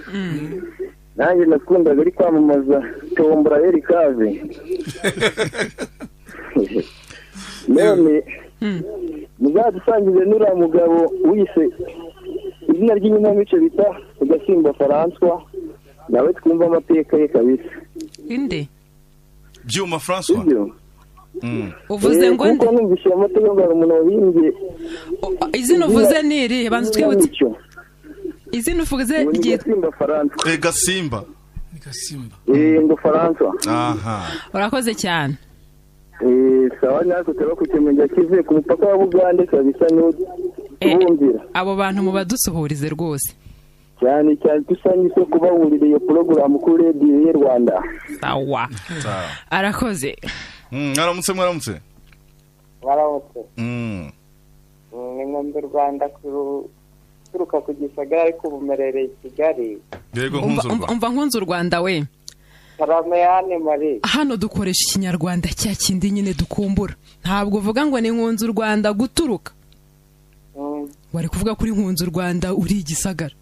Nanjye nakundaga ari kwamamaza tombora Erikaze. None muzadusangize n'uriya mugabo wise izina ry'inkinamico bita Gasimba François, nawe twumva amateka ye kabisa. Inde? Byuma François. Sibyo? Uvuze ngo nde? Kuko numvise amateka ngo hari umuntu wabimbye. Izina uvuze ni irihe? Banza twibutse. Inkinamico. Izina uvuze Ngo ni ryitwa Gasimba François. Gasimba. Gasimba. Ngo François. Aha. Urakoze cyane. Sawa, natwe turabakurikiye mu murenge wa Kivu ku mupaka wa Bugande kabisa, niwo tubumvira. Abo bantu mubadusuhurize rwose. Cyane cyane dusangiye kubahurira iyo porogaramu kuri radiyo y'u Rwanda. Sawa. Sawa. Arakoze. Mwaramutse mwaramutse. Mwaramutse. Ni nkombe Rwanda kuturuka ku Gisagara ariko ubu mperereye i Kigali. Yego nkunze u Rwanda. Umva nkunze u Rwanda we. Karameyane Marie. Hano dukoresha ikinyarwanda cya kindi nyine dukumbura. Ntabwo uvuga ngo ni nkunze u Rwanda guturuka. Wari kuvuga kuri nkunze u Rwanda uri Igisagara.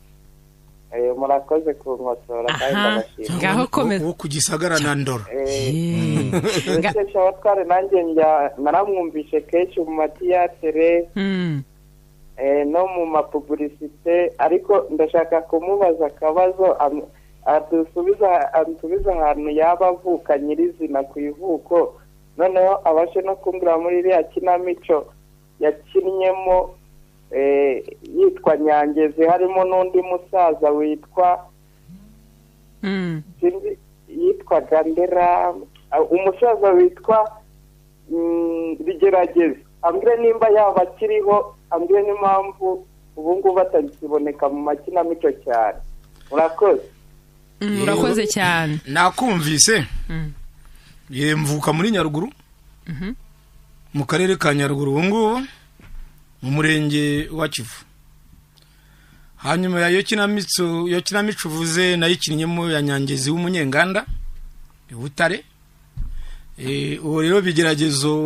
Murakoze kunkosora kandi ndabashimira. Ngaho komeza. Wo ku Gisagara na Ndora. Ndetse abatware nanjye njya naramwumvishe kenshi mu matiyatere no mu mapubulisite, ariko ndashaka kumubaza akabazo adusubiza ahantu yaba avuka nyirizina ku ivuko, noneho abashe no kumbwira muri iriya kinamico yakinnyemo yitwa Nyangezi, harimo n'undi musaza witwa yitwaga Ndera, umusaza witwa Bigerageza. Ambwire nimba yaba akiriho, ambwire n'impamvu ubu ngubu atakiboneka mu makinamico cyane. Urakoze. Urakoze cyane. Nakumvise. Mvuka muri Nyaruguru, mu karere ka Nyaruguru ubu ngubu, mu murenge wa Kivu. Hanyuma ya yo kinamico uvuze nayikinnyemo ya Nyangezi w'umunyenganda i Butare. Uwo rero Bigeragezo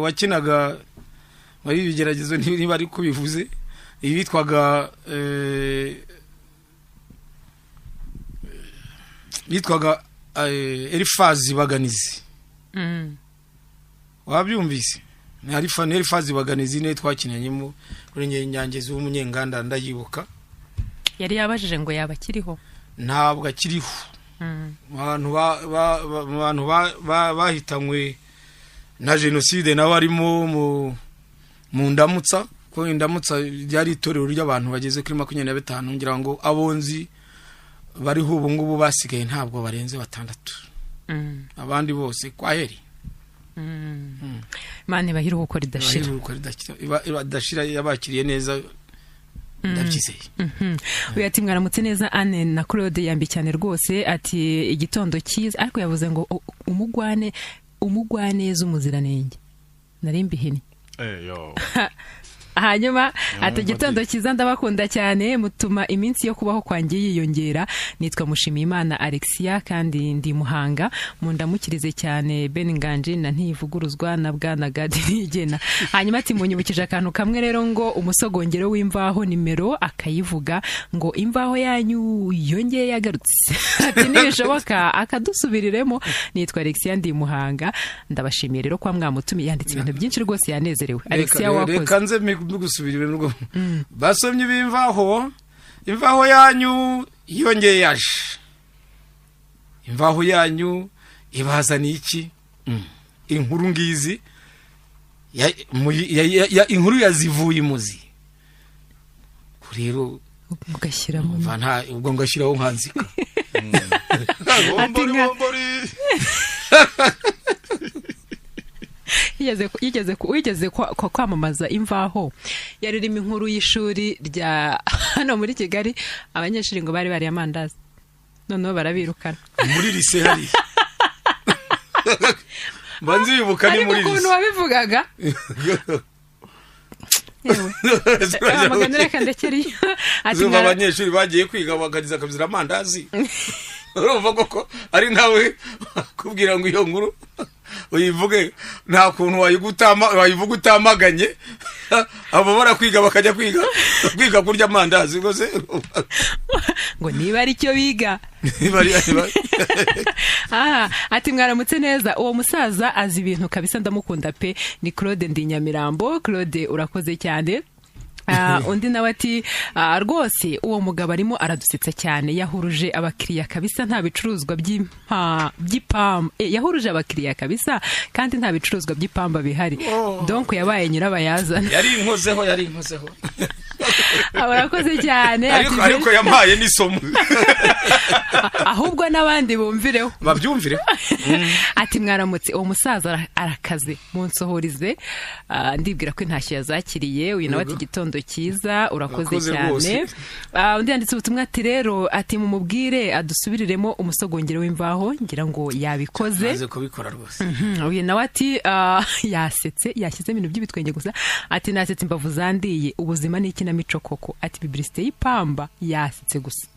wakinaga muri Bigeragezo, niba ari ko bivuze, yitwaga Elifazi Baganizi. Wabyumvise? Ni Elifazi Baganizi niwe twakinanyemo kuri Nyangezi w'umunyenganda, ndayibuka. Yari yabajije ngo yaba akiriho. Ntabwo akiriho. Abantu bahitanywe na jenoside nawe arimo mu ndamutsa, ko indamutsa ryari itorero ry'abantu bageze kuri 25, ngira ngo abonzi bariho ubu ngubu basigaye ntabwo barenze 6. Abandi bose kwaheri. Imana ibahe iruhuko ridashira. Idashira, yabakiriye neza, ndabyizeye. Uyu ati mwaramutse neza Anne na Claude, yambi cyane rwose, ati igitondo cyiza, ariko yavuze ngo umugwaneza umuziranenge. Nari mbihini. Hanyuma ati igitondo cyiza, ndabakunda cyane, mutuma iminsi yo kubaho kwanjye yiyongera. Nitwa Mushimiyimana Alexia kandi ndi Muhanga, mundamukirize cyane Ben Nganji na Ntivuguruzwa na Bwana Gadi Nigena. Hanyuma ati munyibukije akantu kamwe rero, ngo umusogongero w'imvaho nimero akayivuga ngo imvaho yanyu yongeye yagarutse. Ati nibishoboka akadusubiriremo. Nitwa Alexia ndi Muhanga, ndabashimiye rero kwa mwamutumiye, yanditse ibintu byinshi rwose, yanezerewe. Alexia wakoze. Reka nze gusubira ibintu basomye b'imvaho, imvaho yanyu yongeye yaje, imvaho yanyu ibazaniye iki? Inkuru ngizi inkuru yazivuye imuzi rero ugashyiramo ubwo ngashyiraho nkanzika. Bombori bombori. Yigeze kwamamaza imvaho, yaririmo inkuru y'ishuri rya hano muri Kigali, abanyeshuri ngo bari bariye amandazi noneho barabirukana muri lise hari. Mbanzibuka ni muri lise. Ariko ukuntu wabivugaga Zumva abanyeshuri bagiye kwiga bakageza akabizira amandazi. Urumva koko ari nkawe kubwira ngo iyo nkuru uyivuge nta kuntu wayivuga utamaganye. Abo barakwiga bakajya kwiga kurya amandazi rwose ngo niba ari cyo biga. Ati mwaramutse neza, uwo musaza azi ibintu kabisa, ndamukunda pe. Ni Claude ndi Nyamirambo. Claude urakoze cyane. Undi nawe ati rwose uwo mugabo arimo aradusetsa cyane, yahuruje abakiriya kabisa, nta bicuruzwa by'ipamba, yahuruje abakiriya kabisa kandi nta bicuruzwa by'ipamba bihari. Donc yabaye nyirabayazana. Yari inkozeho, yari inkozeho. Urakoze cyane. Ariko yampaye n'isomo. Ahubwo n'abandi bumvireho, babyumvireho. Ati mwaramutse, uwo musaza arakaze, munsohorize. Ndibwira ko intashyo yazakiriye. Uyu nawe ati igitondo cyiza, urakoze cyane. Undi yanditse ubutumwa ati rero, ati mumubwire adusubiriremo umusogongero w'imvaho, ngira ngo yabikoze. Aze kubikora rwose. Uyu nawe ati yasetse, yashyize ibintu by'ibitwenge gusa, ati nasetse imbavu zandiye, ubuzima ni ikinamico koko. Ati bibilisite y'ipamba yasetse gusa.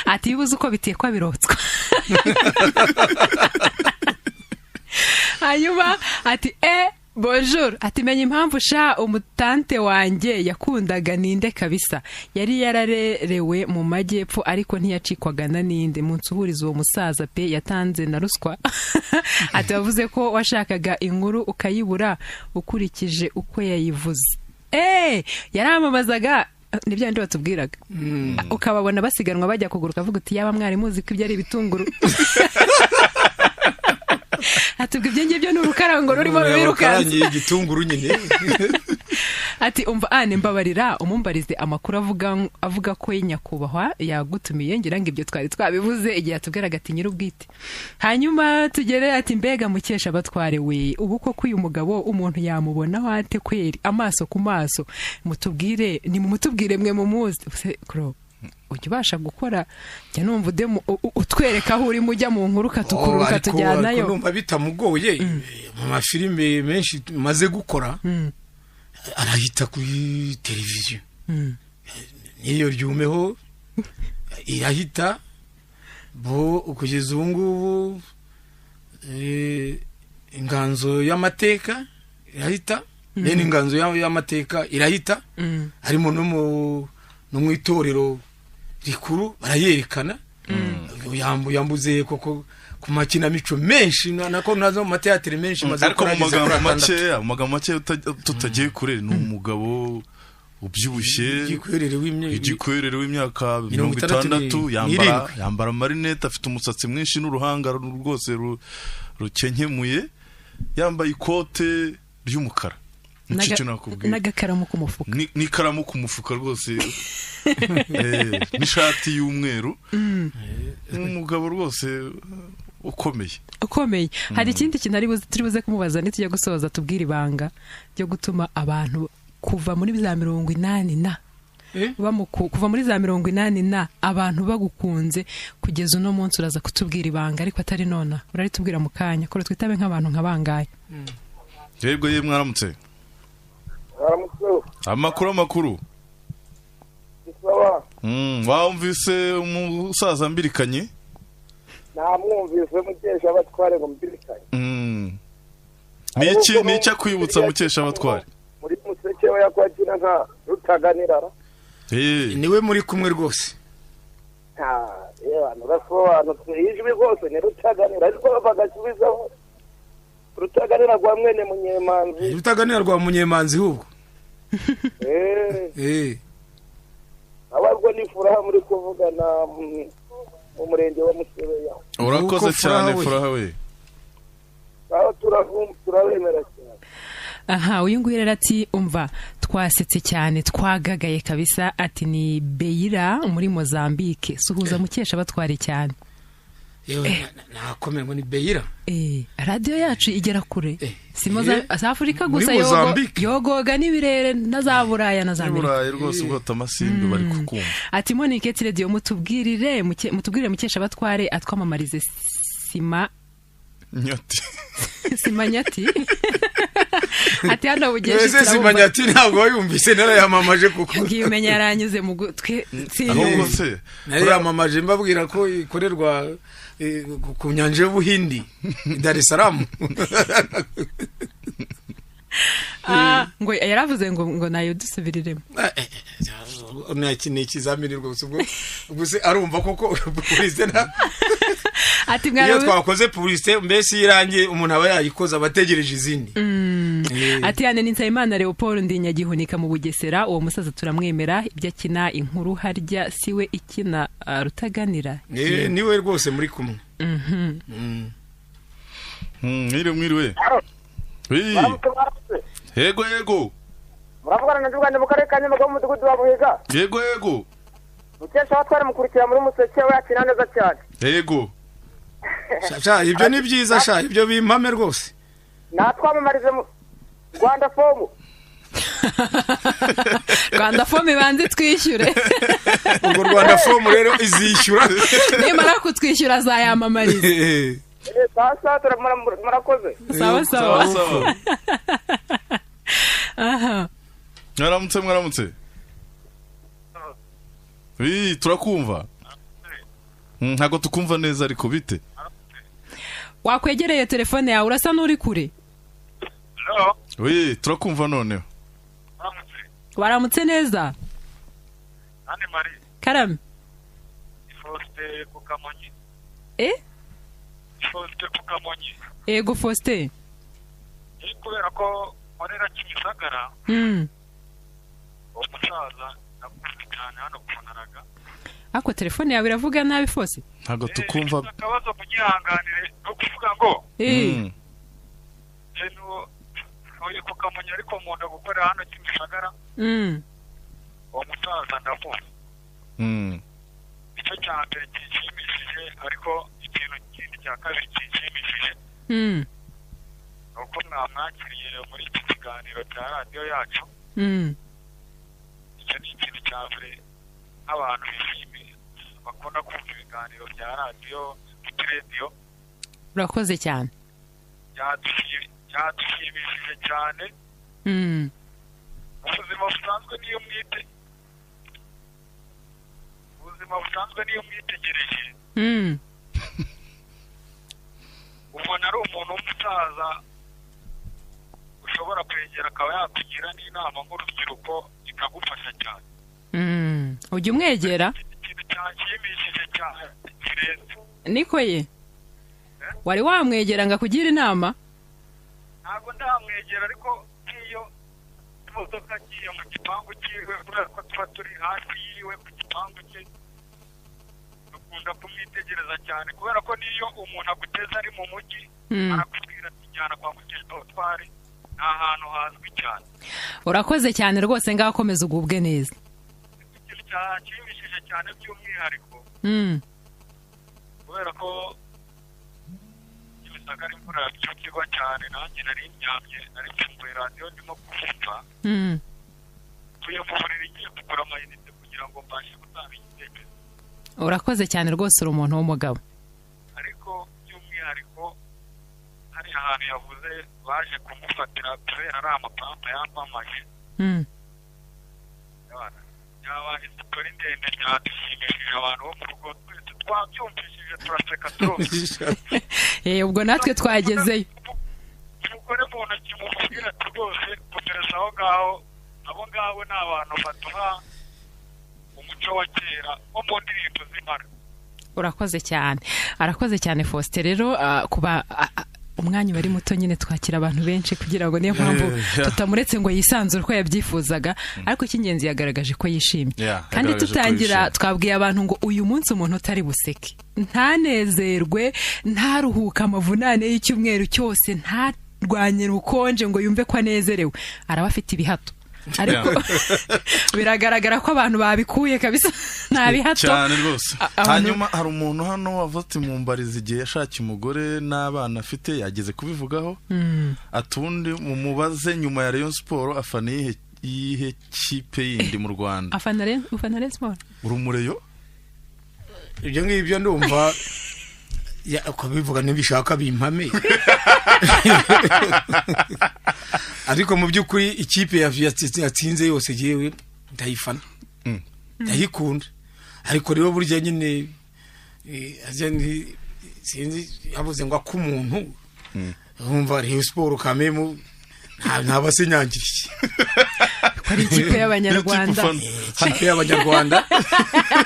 Ati bibuze uko bitekwa birotswa. Hanyuma ati bonjour, ati menye impamvu sha umutante wanjye yakundaga ninde kabisa, yari yararerewe mu majyepfo ariko ntiyacikwaga na ninde, munsuhuriza uwo musaza pe, yatanze na ruswa. Ati wavuze ko washakaga inkuru ukayibura ukurikije uko yayivuze. Yaramamazaga nibyo bindi batubwiraga, ukababona basiganwa bajya kuguruka, avuga uti yaba mwari muzi ko ibyo ari ibitunguru. Atubwo ibyo ngibyo ni urukarango rurimo rubirukanze igitunguru nyine. Ati umva ane mbabarira umumbarize amakuru avuga ko nyakubahwa yagutumiye, ngira ngo ibyo twari twabivuze igihe atubwiraga ati nyir'ubwite. Hanyuma tugere ati mbega mukesha batware we, ubu koko uyu mugabo umuntu yamubonaho ate kweri, amaso ku maso, mutubwire, ni mumutubwire mwe mumuzi. Ujya ubasha gukora, njya numva utwereka aho urimo ujya mu nkuru ukatukurura ukatujyanayo. Numva bitamugoye mu mafilime menshi maze gukora arahita kuri televiziyo, n'iyo ryumeho irahita bo kugeza ubu ngubu. Inganzo y'amateka irahita, bene inganzo y'amateka irahita, harimo no mu itorero rikuru barayerekana. Yambuze koko ku makinamico menshi nako nazo mu mateateri menshi maze. Ariko mu magambo make tutagiye kure, ni umugabo ubyibushye, igikwerere w'imyaka 60, yambara amarinete, afite umusatsi mwinshi n'uruhanga rwose rukenkemuye, yambaye ikote ry'umukara n'agakaramu ku mufuka, n'ikaramu ku mufuka rwose, n'ishati y'umweru. Umugabo rwose ukomeye. Hari ikindi kintu turi buze kumubaza nitujya gusoza, tubwire ibanga ryo gutuma abantu kuva muri za 80 na kuva muri za 80 na abantu bagukunze kugeza uno munsi. Uraza kutubwira ibanga ariko atari nona, uraritubwira mu kanya ko twitabe nk'abantu nka bangaye. Yego ye mwaramutse. Amakuru. Wumvise umusaza mbirikanye? Namwumvise mukesha abatware ngo mbirikanye. Niki akwibutsa mukesha abatware? Muri museke we yakwakira nka rutaganirara. Niwe muri kumwe rwose. Urasobanutse ijwi rwose ni rutaganira, ariko bagasubizaho rutaganira rwa mwene Munyemanzi. Rutaganira rwa Munyemanzi hubwo. Ababwo ni Furaha muri kuvugana mu murenge wa Musebeya. Urakoze cyane Furaha we. Aho turabemera cyane. Aha uyu nguyu rero ati umva twasetse cyane twagagaye kabisa, ati ni Beira muri Mozambique, suhuza mukesha batware cyane. Yewe nakomeye ngo ni Beira. Radio yacu igera kure. Simo za Afrika gusa, yogoga n'ibirere na za Buraya na za Amerika. Buraya rwose ubwo tamasimbi bari kukumva. Ati Monique Radio mutubwirire mukesha batware atwamamarize sima nyati. Sima nyati. Ati hano bugeje sima nyati ntabwo wayumvise, narayamamaje kuko ngiye umenya yaranyuze mu gutwe. Ahubwo se narayamamaje mbabwira ko ikorerwa ku nyanja y'Ubuhindi Dar es Salaam. Ngo yaravuze ngo nayo dusubiriremo. Ni ikizamini rwose ubwo se arumva koko police na Ati iyo twakoze police mbese irangiye umuntu aba yayikoze abategereje izindi. Ati hane ni Nsabimana Leopold, ndi Nyagihunika mu Bugesera. Uwo musaza turamwemera, ibyo akina inkuru harya siwe ikina Rutaganira? Niwe rwose muri kumwe. Mwiriwe mwiriwe. Yego yego. Muravugana na Ndugane mu karere ka Nyamagabe mu mudugudu wa Buhiga. Yego yego. Mukesha watwara mukurikira muri Museke, we akina neza cyane. Yego. Sha ibyo ni byiza, sha ibyo bimpame rwose. Natwamamarize mu Rwanda Fomu. Rwanda Fomu ibanze twishyure. Ubwo Rwanda Fomu rero izishyura. Nimara kutwishyura azayamamariza. Sawa sawa, murakoze. Sawa sawa. Aha. Mwaramutse mwaramutse. Oui, turakumva. Ntago tukumva neza ariko bite? Wakwegereye telefone yawe, urasa n'uri kure. Oui, turakumva noneho. Waramutse neza. Anne Marie. Karame. Faustin Kukamonyi. Faustin Kukamonyi. Ego Faustin. Kubera ko nkorera Kimisagara. Umusaza nakunze cyane hano kunaraga. Ako telefone yawe iravuga nabi Faustin. Ntago tukumva. Akabazo kunyihanganire no kuvuga ngo. Oye Kukamonyi ariko nkunda gukorera hano Kimisagara. Uwo musaza ndamuzi. Icyo cya mbere kinshimishije, ariko ikintu kindi cya kabiri kinshimishije ni uko mwamwakiriye muri iki kiganiro cya radiyo yacu. Icyo ni ikintu cya mbere nk'abantu bishimiye bakunda kumva ibiganiro bya radiyo kuri radiyo. Urakoze cyane. Byadushimishije cyane. Mu buzima busanzwe niyo mwite ubuzima busanzwe niyo mwitegereje ubona ari umuntu w'umusaza ushobora kwegera akaba yakugira n'inama nk'urubyiruko ikagufasha cyane. Ujya umwegera? Ikintu cyanshimishije cyane kirenze. Niko ye? Wari wamwegera ngo akugire inama? Ntabwo ndamwegera, ariko nk'iyo imodoka agiye mu gipangu cyiwe, kubera ko tuba turi hafi yiwe ku gipangu cye, dukunda kumwitegereza cyane, kubera ko niyo umuntu aguteza ari mu mujyi arakubwira ati jyana kwa Mukesha Utware, ni ahantu hazwi cyane. Urakoze cyane rwose, ngaho komeza ugubwe neza. Ikintu cyanshimishije cyane by'umwihariko kubera ko Kimisagara imvura yabyukirwa cyane, nanjye nari ndyamye, nari mfunguye radiyo ndimo kumva. Mvuye mu buriri ngiye kugura amayinite kugira ngo mbashe gutanga igitekerezo. Urakoze cyane rwose, uri umuntu w'umugabo. Ariko by'umwihariko hari ahantu yavuze baje kumufatira kubera ari amapampa yamamaje. Yabaye isitori ndende, byadushimishije abantu bo mu rugo twese twabyumvishije turaseka turumva. Ubwo natwe twagezeyo. Umugore mu ntoki mumubwira ati rwose komereza aho ngaho, abo ngabo ni abantu baduha umuco wa kera wo mu ndirimbo z'impara. Urakoze cyane, arakoze cyane Faustin. Rero kuba umwanya bari muto nyine twakira abantu benshi kugira ngo niyo mpamvu tutamuretse ngo yisanzure uko yabyifuzaga, ariko icy'ingenzi yagaragaje ko yishimye. Kandi tutangira twabwiye abantu ngo uyu munsi umuntu utari buseke, ntanezerwe, ntaruhuka amavunane y'icyumweru cyose, ntarwanye ubukonje ngo yumve ko anezerewe, araba afite ibihato. Ariko biragaragara ko abantu babikuye kabisa, nta bihato cyane rwose. Hanyuma hari umuntu hano wavuze ati mumbariza igihe yashakiye umugore n'abana afite, yageze kubivugaho. Atundi mumubaze nyuma ya Rayon Sport afana iyihe kipe yindi mu Rwanda? Afana Rayon Sport. Urumureyo? Ibyo ngibyo ndumva kubivuga ntibishaka bimpame. Ariko mu by'ukuri ikipe yatsinze yose yewe ndayifana, ndayikunda. Ariko rero burya nyine sinzi yavuze ngo ak'umuntu urumva Rayon Sport kamemu ntaba sinyangiriye. Ari ikipe y'Abanyarwanda. Ikipe y'Abanyarwanda.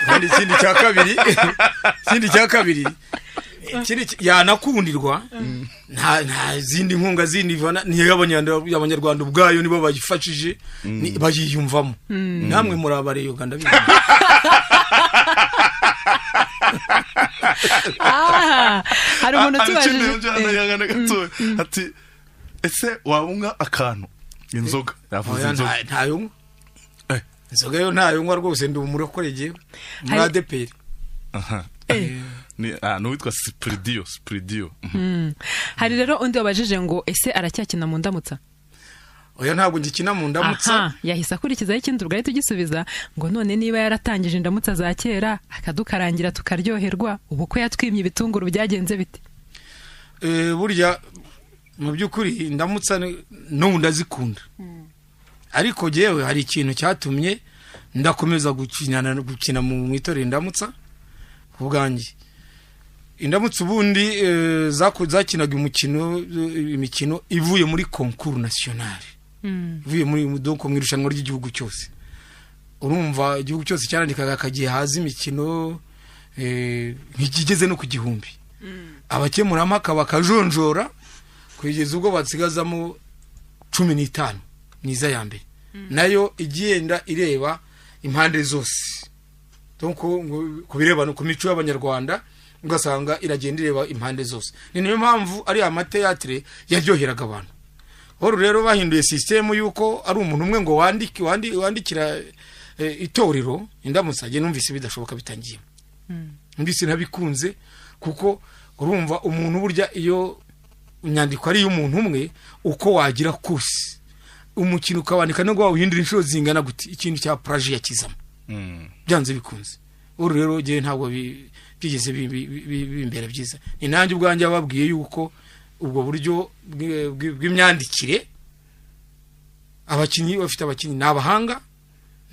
Kandi ikindi cya kabiri, Yanakundirwa nta zindi nkunga zindi niyo y'abanyarwanda ubwayo nibo bayifashije, bayiyumvamo. Namwe muri abare Uganda. Hari umuntu utubajije ati ese wabunga akantu inzoga? Yavuze inzoga. Ntayo inzoga yo ntayo nywa rwose, ndi umurokore jewe muri ADPR. Ni n'uwitwa Spridio. Hari rero undi wabajije ngo ese aracyakina mu ndamutsa? Oya, ntabwo ngikina mu ndamutsa. Yahise akurikizaho ikindi ubwo ahita ugisubiza ngo none niba yaratangije indamutsa za kera akadukarangira tukaryoherwa, ubu ko yatwimye ibitunguru byagenze bite? Burya mu by'ukuri indamutsa n'ubu ndazikunda, ariko jewe hari ikintu cyatumye ndakomeza gukina mu itorero indamutsa ku bwanjye. Indamutsa ubundi zakinaga imikino ivuye muri concours national, ivuye muri donc mu irushanwa ry'igihugu cyose. Urumva igihugu cyose cyarandikaga akagiye haza imikino nk'igeze no ku 1000, abakemurampaka bakajonjora kugeza ubwo basigazamo 15 niza ya mbere, nayo igenda ireba impande zose, donc ku birebana ku mico y'abanyarwanda ugasanga iragenda ireba impande zose. Ni niyo mpamvu ari amateatre yaryoheraga abantu. Horo rero bahinduye system yuko ari umuntu umwe ngo wandikira itorero indamutsa, je numvise bidashoboka bitangiye. Numvise ntabikunze kuko urumva umuntu burya iyo inyandiko ari y'umuntu umwe uko wagira kose umukino ukabandika no wawuhindura inshuro zingana gute, ikintu cya plagiat yakizamo byanze bikunze. Uru rero je ntabwo byigeze bimbera byiza. Ni nanjye ubwanjye ababwiye yuko ubwo buryo bw'imyandikire abakinyi bafite abakinyi nabahanga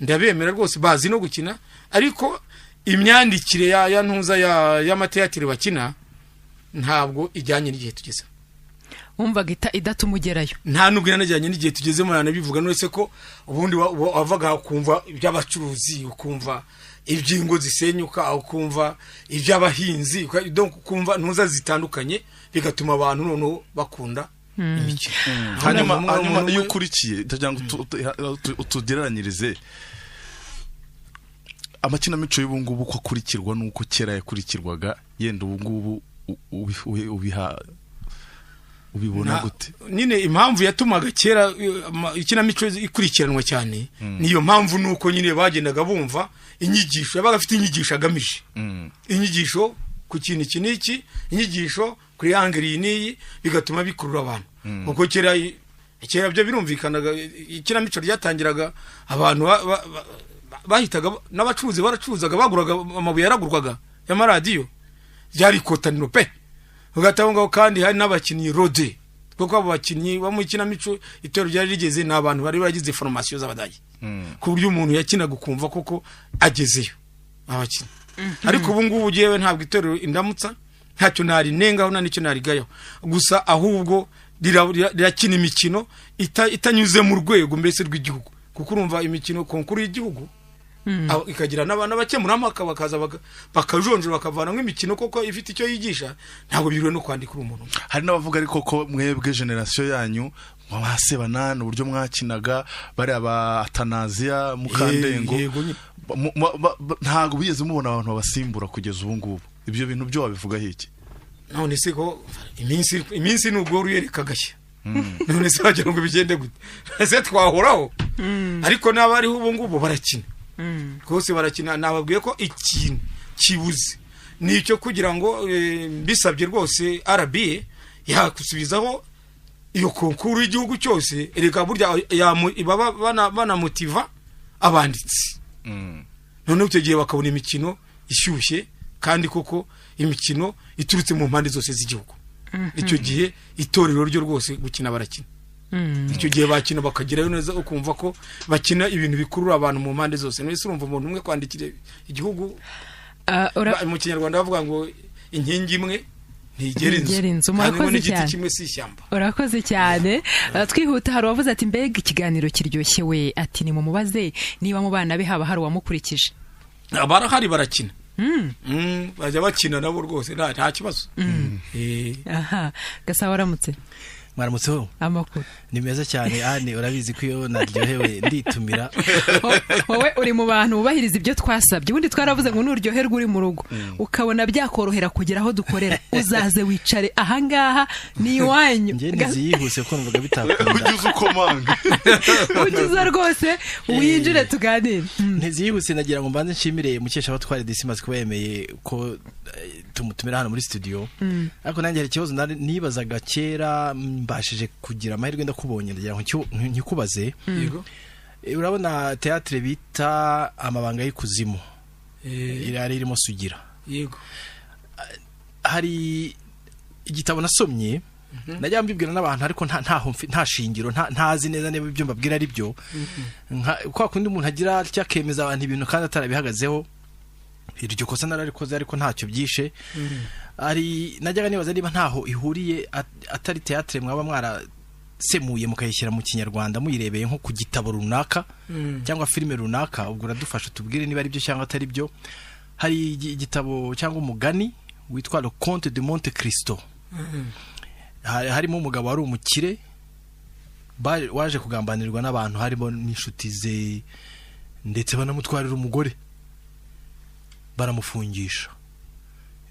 ndabemera rwose bazi no gukina, ariko imyandikire ya ntuza y'amateatire bakina ntabwo ijyanye n'igihe tugeze. Wumvaga idatumugerayo nta nubwo inanajyanye n'igihe tugezemo. Yanabivuga none se ko ubundi wavaga ukumva iby'abacuruzi, ukumva iby'ingo zisenyuka, ukumva iby'abahinzi, donc ukumva ntuza zitandukanye, bigatuma abantu noneho bakunda imikino. Hanyuma iyo ukurikiye ndagira ngo utugereranyirize amakinamico y'ubu ngubu uko akurikirwa n'uko kera yakurikirwaga, yenda ubu ngubu ubiha ubibona gute? Nyine impamvu yatumaga kera ikinamico ikurikiranwa cyane niyo mpamvu nuko nyine bagendaga bumva inyigisho, yabaga afite inyigisho agamije, inyigisho ku kintu iki n'iki, inyigisho kuri angle iyi n'iyi, bigatuma bikurura abantu. Kuko kera byo birumvikanaga, ikinamico ryatangiraga abantu bahitaga n'abacuruzi baracuruzaga, baguraga amabuye yaragurwaga y'amaradiyo, ryari ikotaniro pe. Ugataho ngaho kandi hari n'abakinnyi rode, kuko abo bakinnyi bo mu ikinamico itorero ryari rigeze ni abantu bari baragize formation z'abadage, ku buryo umuntu yakinaga ukumva koko agezeyo abakinnyi. Ariko ubu ngubu jewe ntabwo itorero indamutsa ntacyo narinengaho nta nicyo narigayaho, gusa ahubwo rirakina imikino itanyuze mu rwego mbese rw'igihugu, kuko urumva imikino konkuru y'igihugu ikagira n'abana bakemurampaka bakaza bakajonjora bakavanamo imikino koko ifite icyo yigisha, ntabwo biriwe no kwandika umuntu. Hari n'abavuga ariko ko mwebwe generation yanyu mwasebanana uburyo mwakinaga bari aba Atanazia Mukandengo, ntabwo bigeze mubona abantu babasimbura kugeza ubu ngubu. Ibyo bintu byo wabivuga iki? None se ko iminsi nubwo ruyereka gashya, none se wagira ngo bigende gute? Ese twahoraho? Ariko n'abariho ubu ngubu barakina rwose barakina. Nababwiye ko ikintu kibuze nicyo kugira ngo mbisabye rwose RBA yakusubizaho iyo konkuru y'igihugu cyose, erega burya baba banamotiva abanditsi, noneho icyo gihe bakabona imikino ishyushye kandi koko imikino iturutse mu mpande zose z'igihugu. Icyo gihe itorero ryo rwose gukina barakina, icyo gihe bakina bakagerayo neza, ukumva ko bakina ibintu bikurura abantu mu mpande zose. None se urumva umuntu umwe kwandikira igihugu mu Kinyarwanda bavuga ngo inkingi imwe ntigera inzu, murakoze cyane, kimwe si ishyamba. Urakoze cyane. Twihuta, hari uwavuze ati mbega ikiganiro kiryoshye we, ati ni mumubaze niba mu bana be haba hari uwamukurikije. Barahari barakina. Bajya bakina nabo rwose, nta kibazo. Aha Gasabo, aramutse. Mwaramutseho. Amakuru? Ni meza cyane. Ane, urabizi ko iyo naryohewe nditumira. Wowe uri mu bantu bubahiriza ibyo twasabye. Ubundi twaravuze ngo nuryoherwa uri mu rugo, ukabona byakorohera kugera aho dukorera, uzaze wicare ahangaha, ni iwanyu. Njye ntiziyihuse ko numvaga bitakunda. Ujye ukomanga. Ugize rwose winjire tuganire. Ntiziyihuse, nagira ngo mbanze nshimire Mukeshabatware Dismas kuba yemeye ko tumutumira hano muri studio. Ariko nanjye hari ikibazo nibazaga kera, mbashije kugira amahirwe ndakubonye, ndagira ngo nkikubaze. Yego. Urabona théâtre bita Amabanga y'Ikuzimu, iri irimo Sugira? Yego. Hari igitabo nasomye, najya mbibwira n'abantu, ariko ntaho nta shingiro, ntazi neza niba ibyo mbabwira ari byo. Kwa kundi umuntu agira atya akemeza abantu ibintu kandi atarabihagazeho, iryo kosa nararikoze, ariko ntacyo byishe. Ari najyaga nibaza niba ntaho ihuriye, atari théâtre mwaba mwarasemuye mukayishyira mu Kinyarwanda, muyirebeye nko ku gitabo runaka cyangwa filime runaka. Ubwo uradufasha tubwire niba ari byo cyangwa atari byo. Hari igitabo cyangwa umugani witwa Le Comte de Monte Cristo. Harimo umugabo wari umukire waje kugambanirwa n'abantu, harimo n'inshuti ze, ndetse banamutwarira umugore, baramufungisha.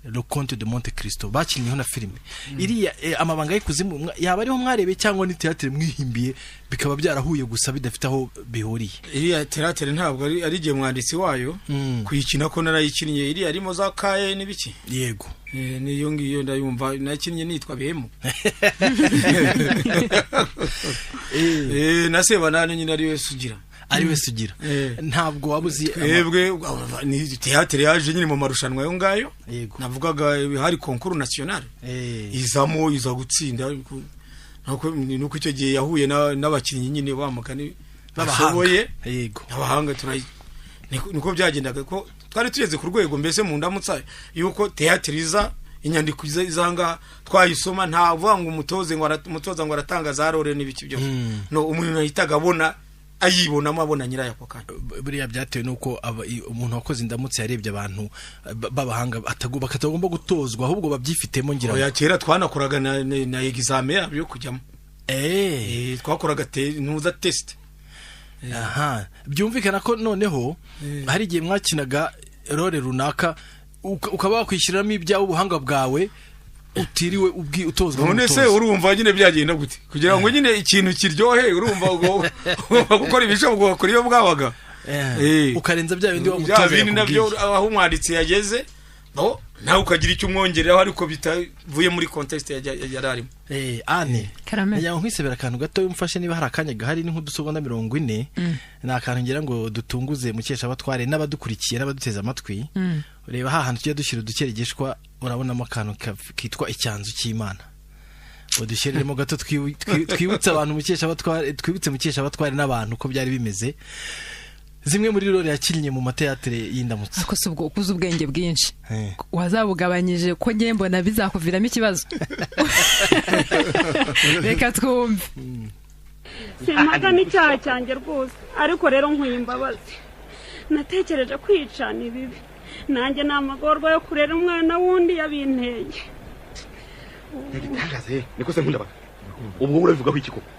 Le Comte de Monte Cristo bakinnyeho na filime iriya. Amabanga y'Ikuzimu yaba ariho mwarebeye, cyangwa ni théâtre mwihimbiye bikaba byarahuye gusa bidafite aho bihuriye? Iriya théâtre ntabwo ari igihe mwanditsi wayo kuyikina, ko narayikinnye. Iriya harimo za kaye n'ibiki? Yego. Niyo ngiyo ndayumva, nakinnye nitwa Bihemu na Sebanani nyine ari we Sugira. Ari we Sugira. Ntabwo waba uzi? Twebwe ni théâtre yaje nyine mu marushanwa yo ngayo navugaga, hari concours national, izamo, iza gutsinda. Nuko icyo gihe yahuye n'abakinnyi nyine bamugani bashoboye, abahanga. Turayi niko byagendaga, ko twari tugeze ku rwego mbese mu ndamutsa yuko théâtre iza, inyandiko izanga twayisoma, nta vuga ngo umutoze ngo umutoza ngo aratanga za rôle n'ibiki byose. No umuntu yahitaga abona, ayibonamo, abona nyirayo ako kanya. Buriya byatewe n'uko umuntu wakoze indamutso yarebye abantu b'abahanga batagomba gutozwa, ahubwo babyifitemo, ngira ngo. Oya, kera twanakoraga na examen yabyo kujyamo. Twakoraga ntuza test. Aha byumvikana ko noneho hari igihe mwakinaga rôle runaka, ukaba wakwishyiramo ibyawe, ubuhanga bwawe, utiriwe utozwa. None se urumva nyine byagenda gute kugira ngo nyine ikintu kiryohe? Urumva ugomba gukora ibishoboka, ugakora iyo bwabaga. Ukarenza bya bindi wa mutoza, mutoza bindi nabyo, aho umwanditsi yageze nawe ukagira icyo umwongereraho, ariko bitavuye muri contexte yari arimo. Ane, nagira ngo nkwisebera akantu gato, umfashe niba hari akanya gahari, ni nk'udusegonda 40. Ni akantu ngira ngo dutunguze Mukeshabatware n'abadukurikiye n'abaduteze amatwi. Reba ha hantu tujya dushyira udukeregeshwa, urabonamo akantu kitwa Icyanzu cy'Imana. Udushyiremo gato, twibutse abantu Mukeshabatware, twibutse Mukeshabatware n'abantu uko byari bimeze, zimwe muri rôle yakinnye mu mateyatere y'indamutso. Ariko si ubwo ukuze ubwenge bwinshi wazabugabanyije, ko ngiye mbona bizakuviramo ikibazo? Reka twumve. Simpaka n'icyaha cyanjye rwose, ariko rero nkwiye imbabazi. Natekereje kwica ni bibi, nanjye ni amagorwa yo kurera umwana wundi yabinteye. Igitangaza niko se nkunda baka ubwo urabivugaho iki koko?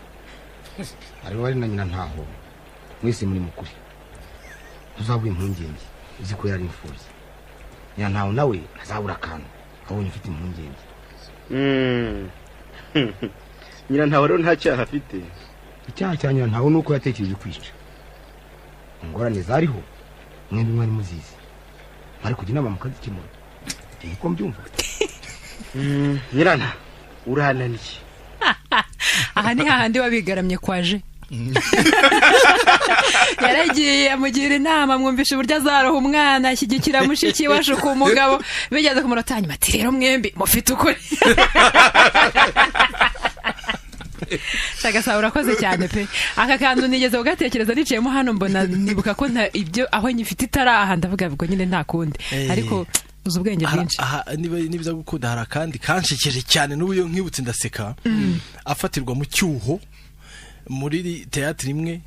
Ariwe ari na nyina, ntaho mwese muri mukuri. Ntuzabura impungenge, uzi ko yari imfubyi. Nyirantaho nawe ntazabura akantu abonye ufite impungenge. Nyirantaho rero nta cyaha afite? Icyaha cya Nyirantaho ni uko yatekereje kwica. Ingorane zariho mwembi mwari muzizi, mwari kujya inama mukazikemura, niko mbyumva. Nyirana urananiye. Aha ni hahandi wabigaramye kwaje, yaragiye amugira inama, mwumvisha uburyo azaroha umwana, ashyigikira mushiki we, ashuka umugabo, bigeze ku munota hanyuma ati: "Rero mwembi mufite ukuri." Shaka, urakoze cyane pe. Aka kantu nigeze kugatekereza nicayemo hano, mbona nibuka ko nta ibyo aho nyifite itaraha, ndavuga ubwo nyine nta kundi, ariko uzi ubwenge bwinshi. Aha niba gukunda, hari akandi kanshekeje cyane, n'ubu iyo nkibutse ndaseka. Afatirwa mu cyuho muri théâtre imwe,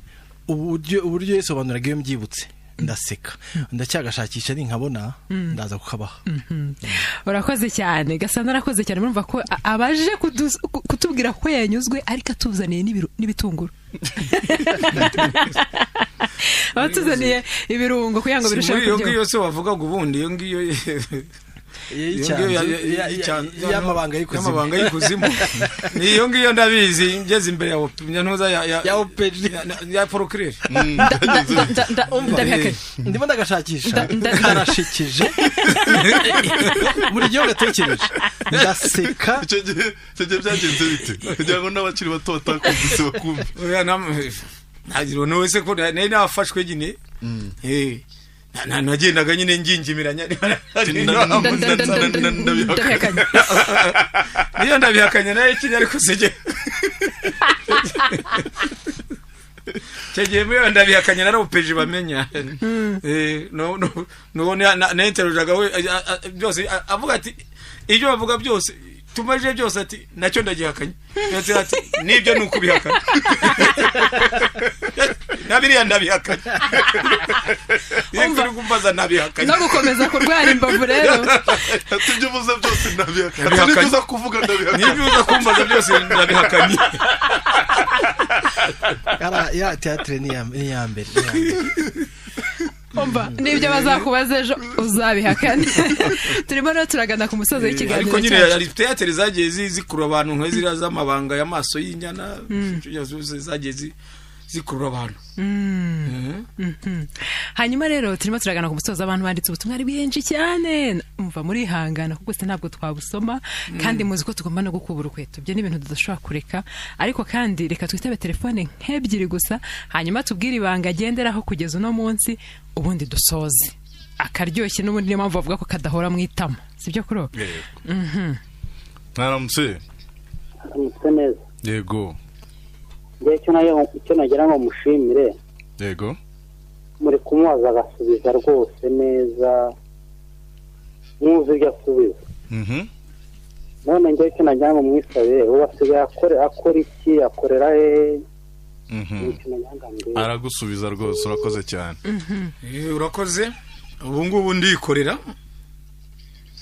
uburyo yasobanuraga iyo mbyibutse. Ndaseka, ndacyagashakisha, ninkabona ndaza kukabaha. Urakoze cyane, Gasana, arakoze cyane. Murumva ko abaje kutubwira ko yanyuzwe, ariko atuzaniye n'ibitunguru, abatuzaniye ibirungo kugira ngo Si birusheho muri iyo kuryoha. ngiyo se wavugaga ubundi, iyo ngiyo y'amabanga y'ikuzimu. Y'amabanga y'ikuzimu, ni iyo ngiyo ndabizi, ngeze imbere ya ntuza ya ya procureur. Ndabihakanye. Ndimo ndagashakisha. Karashekeje, buri gihe gatekereje ndaseka. Icyo gihe byagenze bite, kugira ngo n'abakiri bato batakumvise bakumve? Oya, ntagira umuntu wese ko nari nafashwe nyine. Nagendaga nyine ngingimiranya. Ndabihakanye. Niyo ndabihakanye nayo ikinya, ariko sije icyo gihe muri ndabihakanye narabupeje bamenya. No no no nenterujaga we byose, avuga ati ibyo bavuga byose tumaje byose, ati nacyo ndagihakanye. Ndetse ati nibyo ni ukubihakana na biriya ndabihakanye. Iyo Umva. turi kumbaza nabihakanye. No gukomeza kurwara imbavu rero. Ati ibyo uvuze byose ndabihakanye. Ati Ndabihakanye. n'ibyo uza kuvuga ndabihakanye. Nibyo uza kumbaza byose ndabihakanye. Ya théâtre ni iya mbere, ni iya mbere. Umva, n'ibyo bazakubaza ejo uzabihakane. Turimo rero turagana ku musozo w'ikiganiro Ariko nyine cyacu. hari théâtre zagiye zikurura abantu, nka ziriya z'amabanga y'amaso y'inyana, zagiye zikurura abantu. Hanyuma rero turimo turagana ku musozo. Abantu banditse ubutumwa ari bwinshi cyane, umva, murihangana kuko se ntabwo twabusoma, kandi muzi ko tugomba no gukubura ukweto, ibyo ni ibintu tudashobora kureka. Ariko kandi reka twitabe telefone nk'ebyiri gusa, hanyuma tubwire ibanga agenderaho kugeza uno munsi, ubundi dusoze. Akaryoshye n'ubundi niyo mpamvu bavuga ko kadahora mu itama, sibyo kuri ubu? Mwaramutse. Aramutse neza. Yego. Njye icyo nayo icyo nagira ngo mushimire, muri kumubaza agasubiza rwose neza, mwuzi ibyo asubiza. None njye icyo nagira ngo mwisabe, ubu asigaye akora iki, akorera hehe? Icyo nagira ngo ambwire. Aragusubiza rwose, urakoze cyane. Urakoze. Ubu ngubu ndikorera,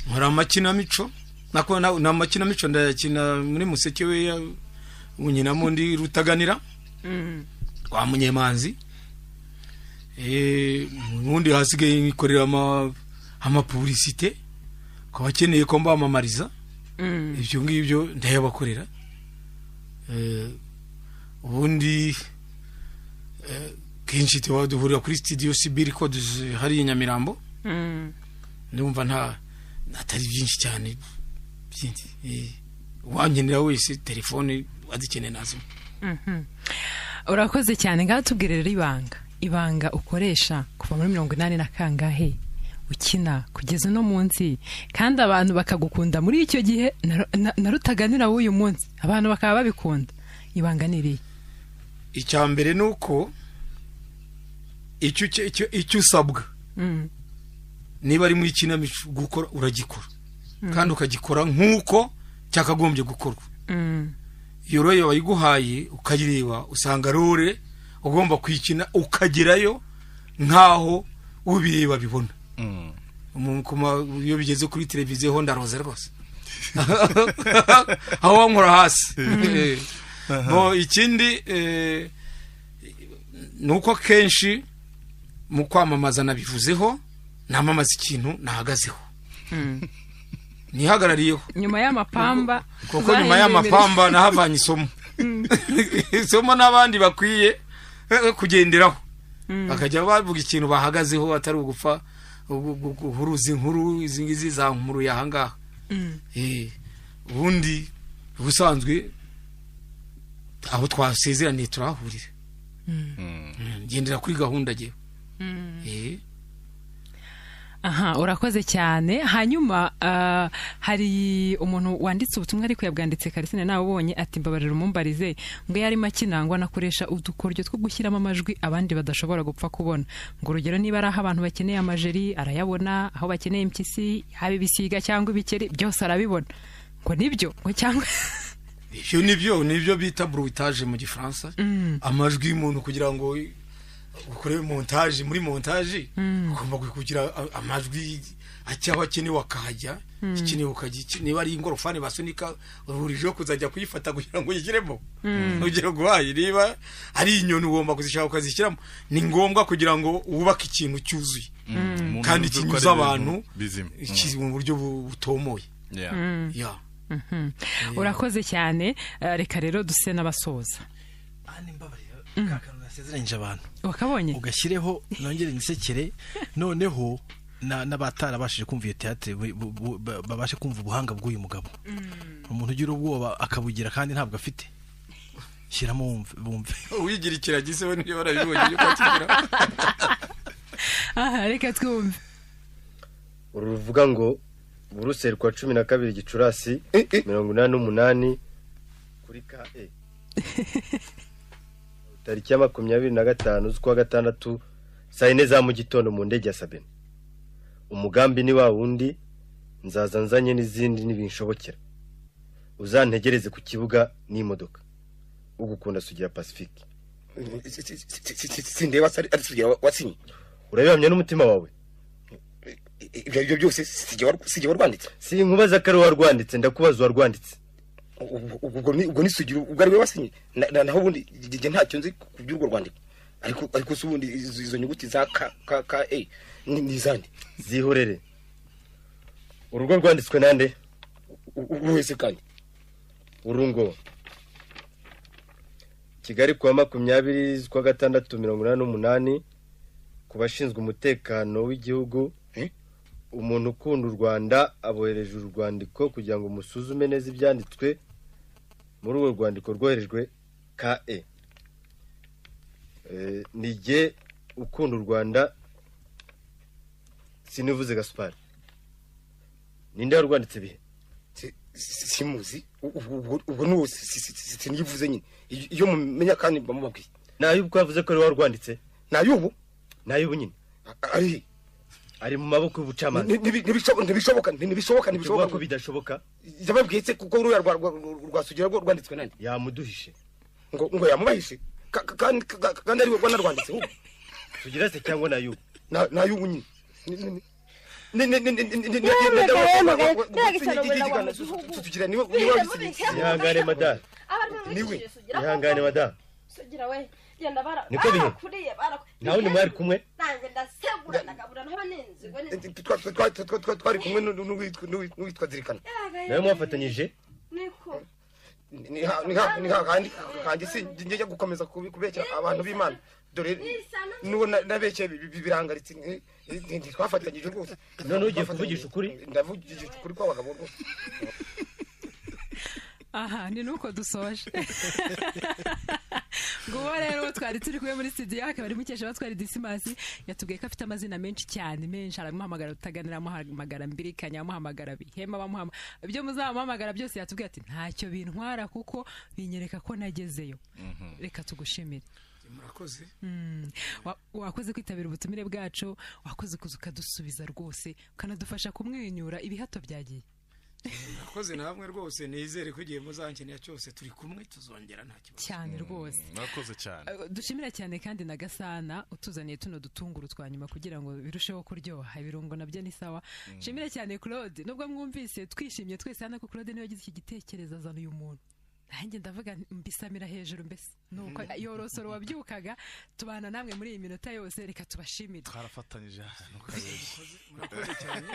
nkora amakinamico, nako ni amakinamico ndayakina muri Museke we, nkinamo ndi Rutaganira rwa Munyemanzi. Ubundi hasigaye nkikorera amapublicité ku bakeneye ko mbamamariza, ibyo ngibyo ndayabakorera. Ubundi kenshi tuba duhurira kuri studio Sibiri Records hariya i Nyamirambo. Ndumva nta atari byinshi cyane byinshi. Uwankenera wese telefone azikeneye nazo. Urakoze cyane. Ngaho tubwire rero ibanga ukoresha kuva muri 80 na kangahe ukina kugeza uno munsi, kandi abantu bakagukunda muri icyo gihe na Rutaganira w'uyu munsi abantu bakaba babikunda. Ibanga ni irihe? Icya mbere ni uko icyo usabwa, niba ari mu ikinamico gukora, uragikora kandi ukagikora nk'uko cyakagombye gukorwa. Iyo rero bayiguhaye ukayireba, usanga role ugomba kuyikina ukagerayo nk'aho ubireba bibona. Iyo bigeze kuri televiziyo ho ndaroze rwose, aho wankora hasi. Bo ikindi ni uko kenshi mu kwamamaza, nabivuzeho, namamaza ikintu nahagazeho, nihagarariyeho. Nyuma y'amapamba. Kuko nyuma y'amapamba nahavanye isomo, isomo n'abandi bakwiye kugenderaho, bakajya bavuga ikintu bahagazeho, atari ugupfa guhuruza inkuru izi ngizi za nkuru y'ahangaha. Ubundi ubusanzwe aho twasezeraniye turahahurira. Ngendera kuri gahunda ngewe. Aha, urakoze cyane. Hanyuma hari umuntu wanditse ubutumwa, ariko yabwanditse karisine nawe ubonye, ati mbabarira umumbarize ngo iyo arimo akina ngo anakoresha udukoryo two gushyiramo amajwi abandi badashobora gupfa kubona, ngo urugero niba ari aho abantu bakeneye amajeri arayabona, aho bakeneye impyisi, haba ibisiga cyangwa ibikeri, byose arabibona. Ngo nibyo ngo cyangwa? Ibyo nibyo bita bruitage mu Gifaransa, amajwi y'umuntu kugira ngo Ukore montage, muri montage ugomba kugira amajwi acyaho akenewe akahajya, ikenewe ukajya, niba ari ingorofani basunika uhurijeho kuzajya kuyifata kugira ngo uyishyiremo. Urugero guhaye, niba ari inyoni ugomba kuzishaka ukazishyiramo. Ni ngombwa kugira ngo wubake ikintu cyuzuye kandi kinyuze abantu mu buryo butomoye. Urakoze cyane. Reka rero duse n'abasoza. Nasezeranyije abantu wakabonye ugashyireho nongere nisekere, noneho n'abatarabashije kumva iyo teatre babashe kumva ubuhanga bw'uyu mugabo. Umuntu ugira ubwoba akabugira kandi ntabwo afite. Shyiramo wumve uwigira ikiragise we niyo barabibonye yuko akigira. Aha reka twumve. Uru ruvuga ngo Buruseli kwa 12 Gicurasi 88 kuri KE. Tariki ya 25 z'ukwa gatandatu saa 4 za mu gitondo mu ndege ya Sabine. Umugambi ni wa wundi, nzaza nzanye n'izindi nibinshobokera. Uzantegereze ku kibuga n'imodoka. Ugukunda Sugira Pacifique. Sindeba ari Sugira wasinye. Urabihamya n'umutima wawe? Ibyo byose sijye warwanditse. Sinkubaza ko ari warwanditse, ndakubaza warwanditse. Ubwo ni Sugira ubwo ari we wasinye, naho ubundi njye ntacyo nzi ku by'urwo rwandiko. Ariko se ubundi izo nyuguti za K K K E ni izande? Zihorere. Urugo rwanditswe nande? Wese kandi. Urungo. Kigali kuwa 20 z'ukwa gatandatu 88 ku bashinzwe umutekano w'igihugu. Umuntu ukunda u Rwanda abohereje urwandiko kugira ngo musuzume neza ibyanditswe muri urwo rwandiko rwoherejwe KE. Nige ukunda u Rwanda sinivuze Gaspard. Ninde warwanditse bihe? Simuzi. Ubwo nuwo sinivuze nyine. Iyo mumenya kandi bamubabwiye. Nayo ubwo yavuze ko ari warwanditse. Nayo ubu? Nayo ubu nyine. Ari ari mu maboko y'ubucamanza. Ntibishoboka, ntibishoboka, ntibishoboka ko bidashoboka. Yababwiye se kuko uruya rwa Sugira rwo rwanditswe nande? Yamuduhishe. Ngo yamubahishe. Kandi ari we rwanarwanditse ubu. Sugira se cyangwa nayo? Nayo ubu nyine. Ihangane madame. Niwe. Ihangane madame. Sugira we genda bara. Niko bihe. Nawe ni mwari kumwe? Nanjye ndasegura ndagabura naba ninzigwe. Twari kumwe n'uwitwa Zirikana. Nawe mwafatanyije? Niko. Ni kandi si njye gukomeza kubekera abantu b'Imana. Dore nuwo nabekeye birangaritse ntitwafatanyije rwose. None ugiye kuvugisha ukuri? Ndavugisha ukuri kw'abagabo rwose. Aha ni nuko dusoje. Nguwo rero twari turi kumwe muri studio, akaba ari Mukesha batwari Disimasi, yatubwiye ko afite amazina menshi cyane menshi, aramuhamagara Rutaganira, amuhamagara Mbirikanya, amuhamagara Bihema, bamuhamagara ibyo muzamuhamagara byose. Yatubwiye ati ntacyo bintwara kuko binyereka ko nagezeyo. Reka tugushimire. Murakoze. Wakoze kwitabira ubutumire bwacu, wakoze kuza ukadusubiza rwose, ukanadufasha kumwenyura ibihato byagiye. Murakoze namwe rwose, nizere ko igihe muzankenera cyose turi kumwe tuzongera nta kibazo. Cyane rwose. Murakoze cyane. Dushimira cyane kandi na Gasana utuzaniye tuno dutunguru twa nyuma kugira ngo birusheho kuryoha, ibirungo nabyo ni sawa. Shimira cyane Claude, nubwo mwumvise twishimye twese hano ko Claude niwe yagize iki gitekerezo azana uyu muntu. Nanjye ndavuga mbisamira hejuru mbese nuko yorosoro wabyukaga tubana namwe muri iyi minota yose. Reka tubashimire. Twarafatanyije. Murakoze cyane.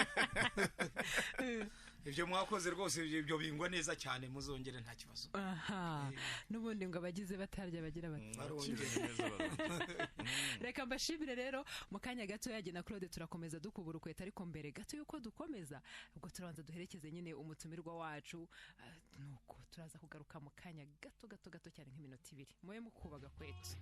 Ibyo mwakoze rwose ibyo bingwa neza cyane, muzongere nta kibazo. Aha nubundi ngo abagize batarya bagira bati. Reka mbashimire rero mu kanya gato yaje na Claude turakomeza dukubura ukweta, ariko mbere gato yuko dukomeza ubwo turabanza duherekeze nyine umutumirwa wacu, nuko turaza kugaruka mu kanya gato gato gato cyane nk'iminota 2. Moye mukubaga kwetu.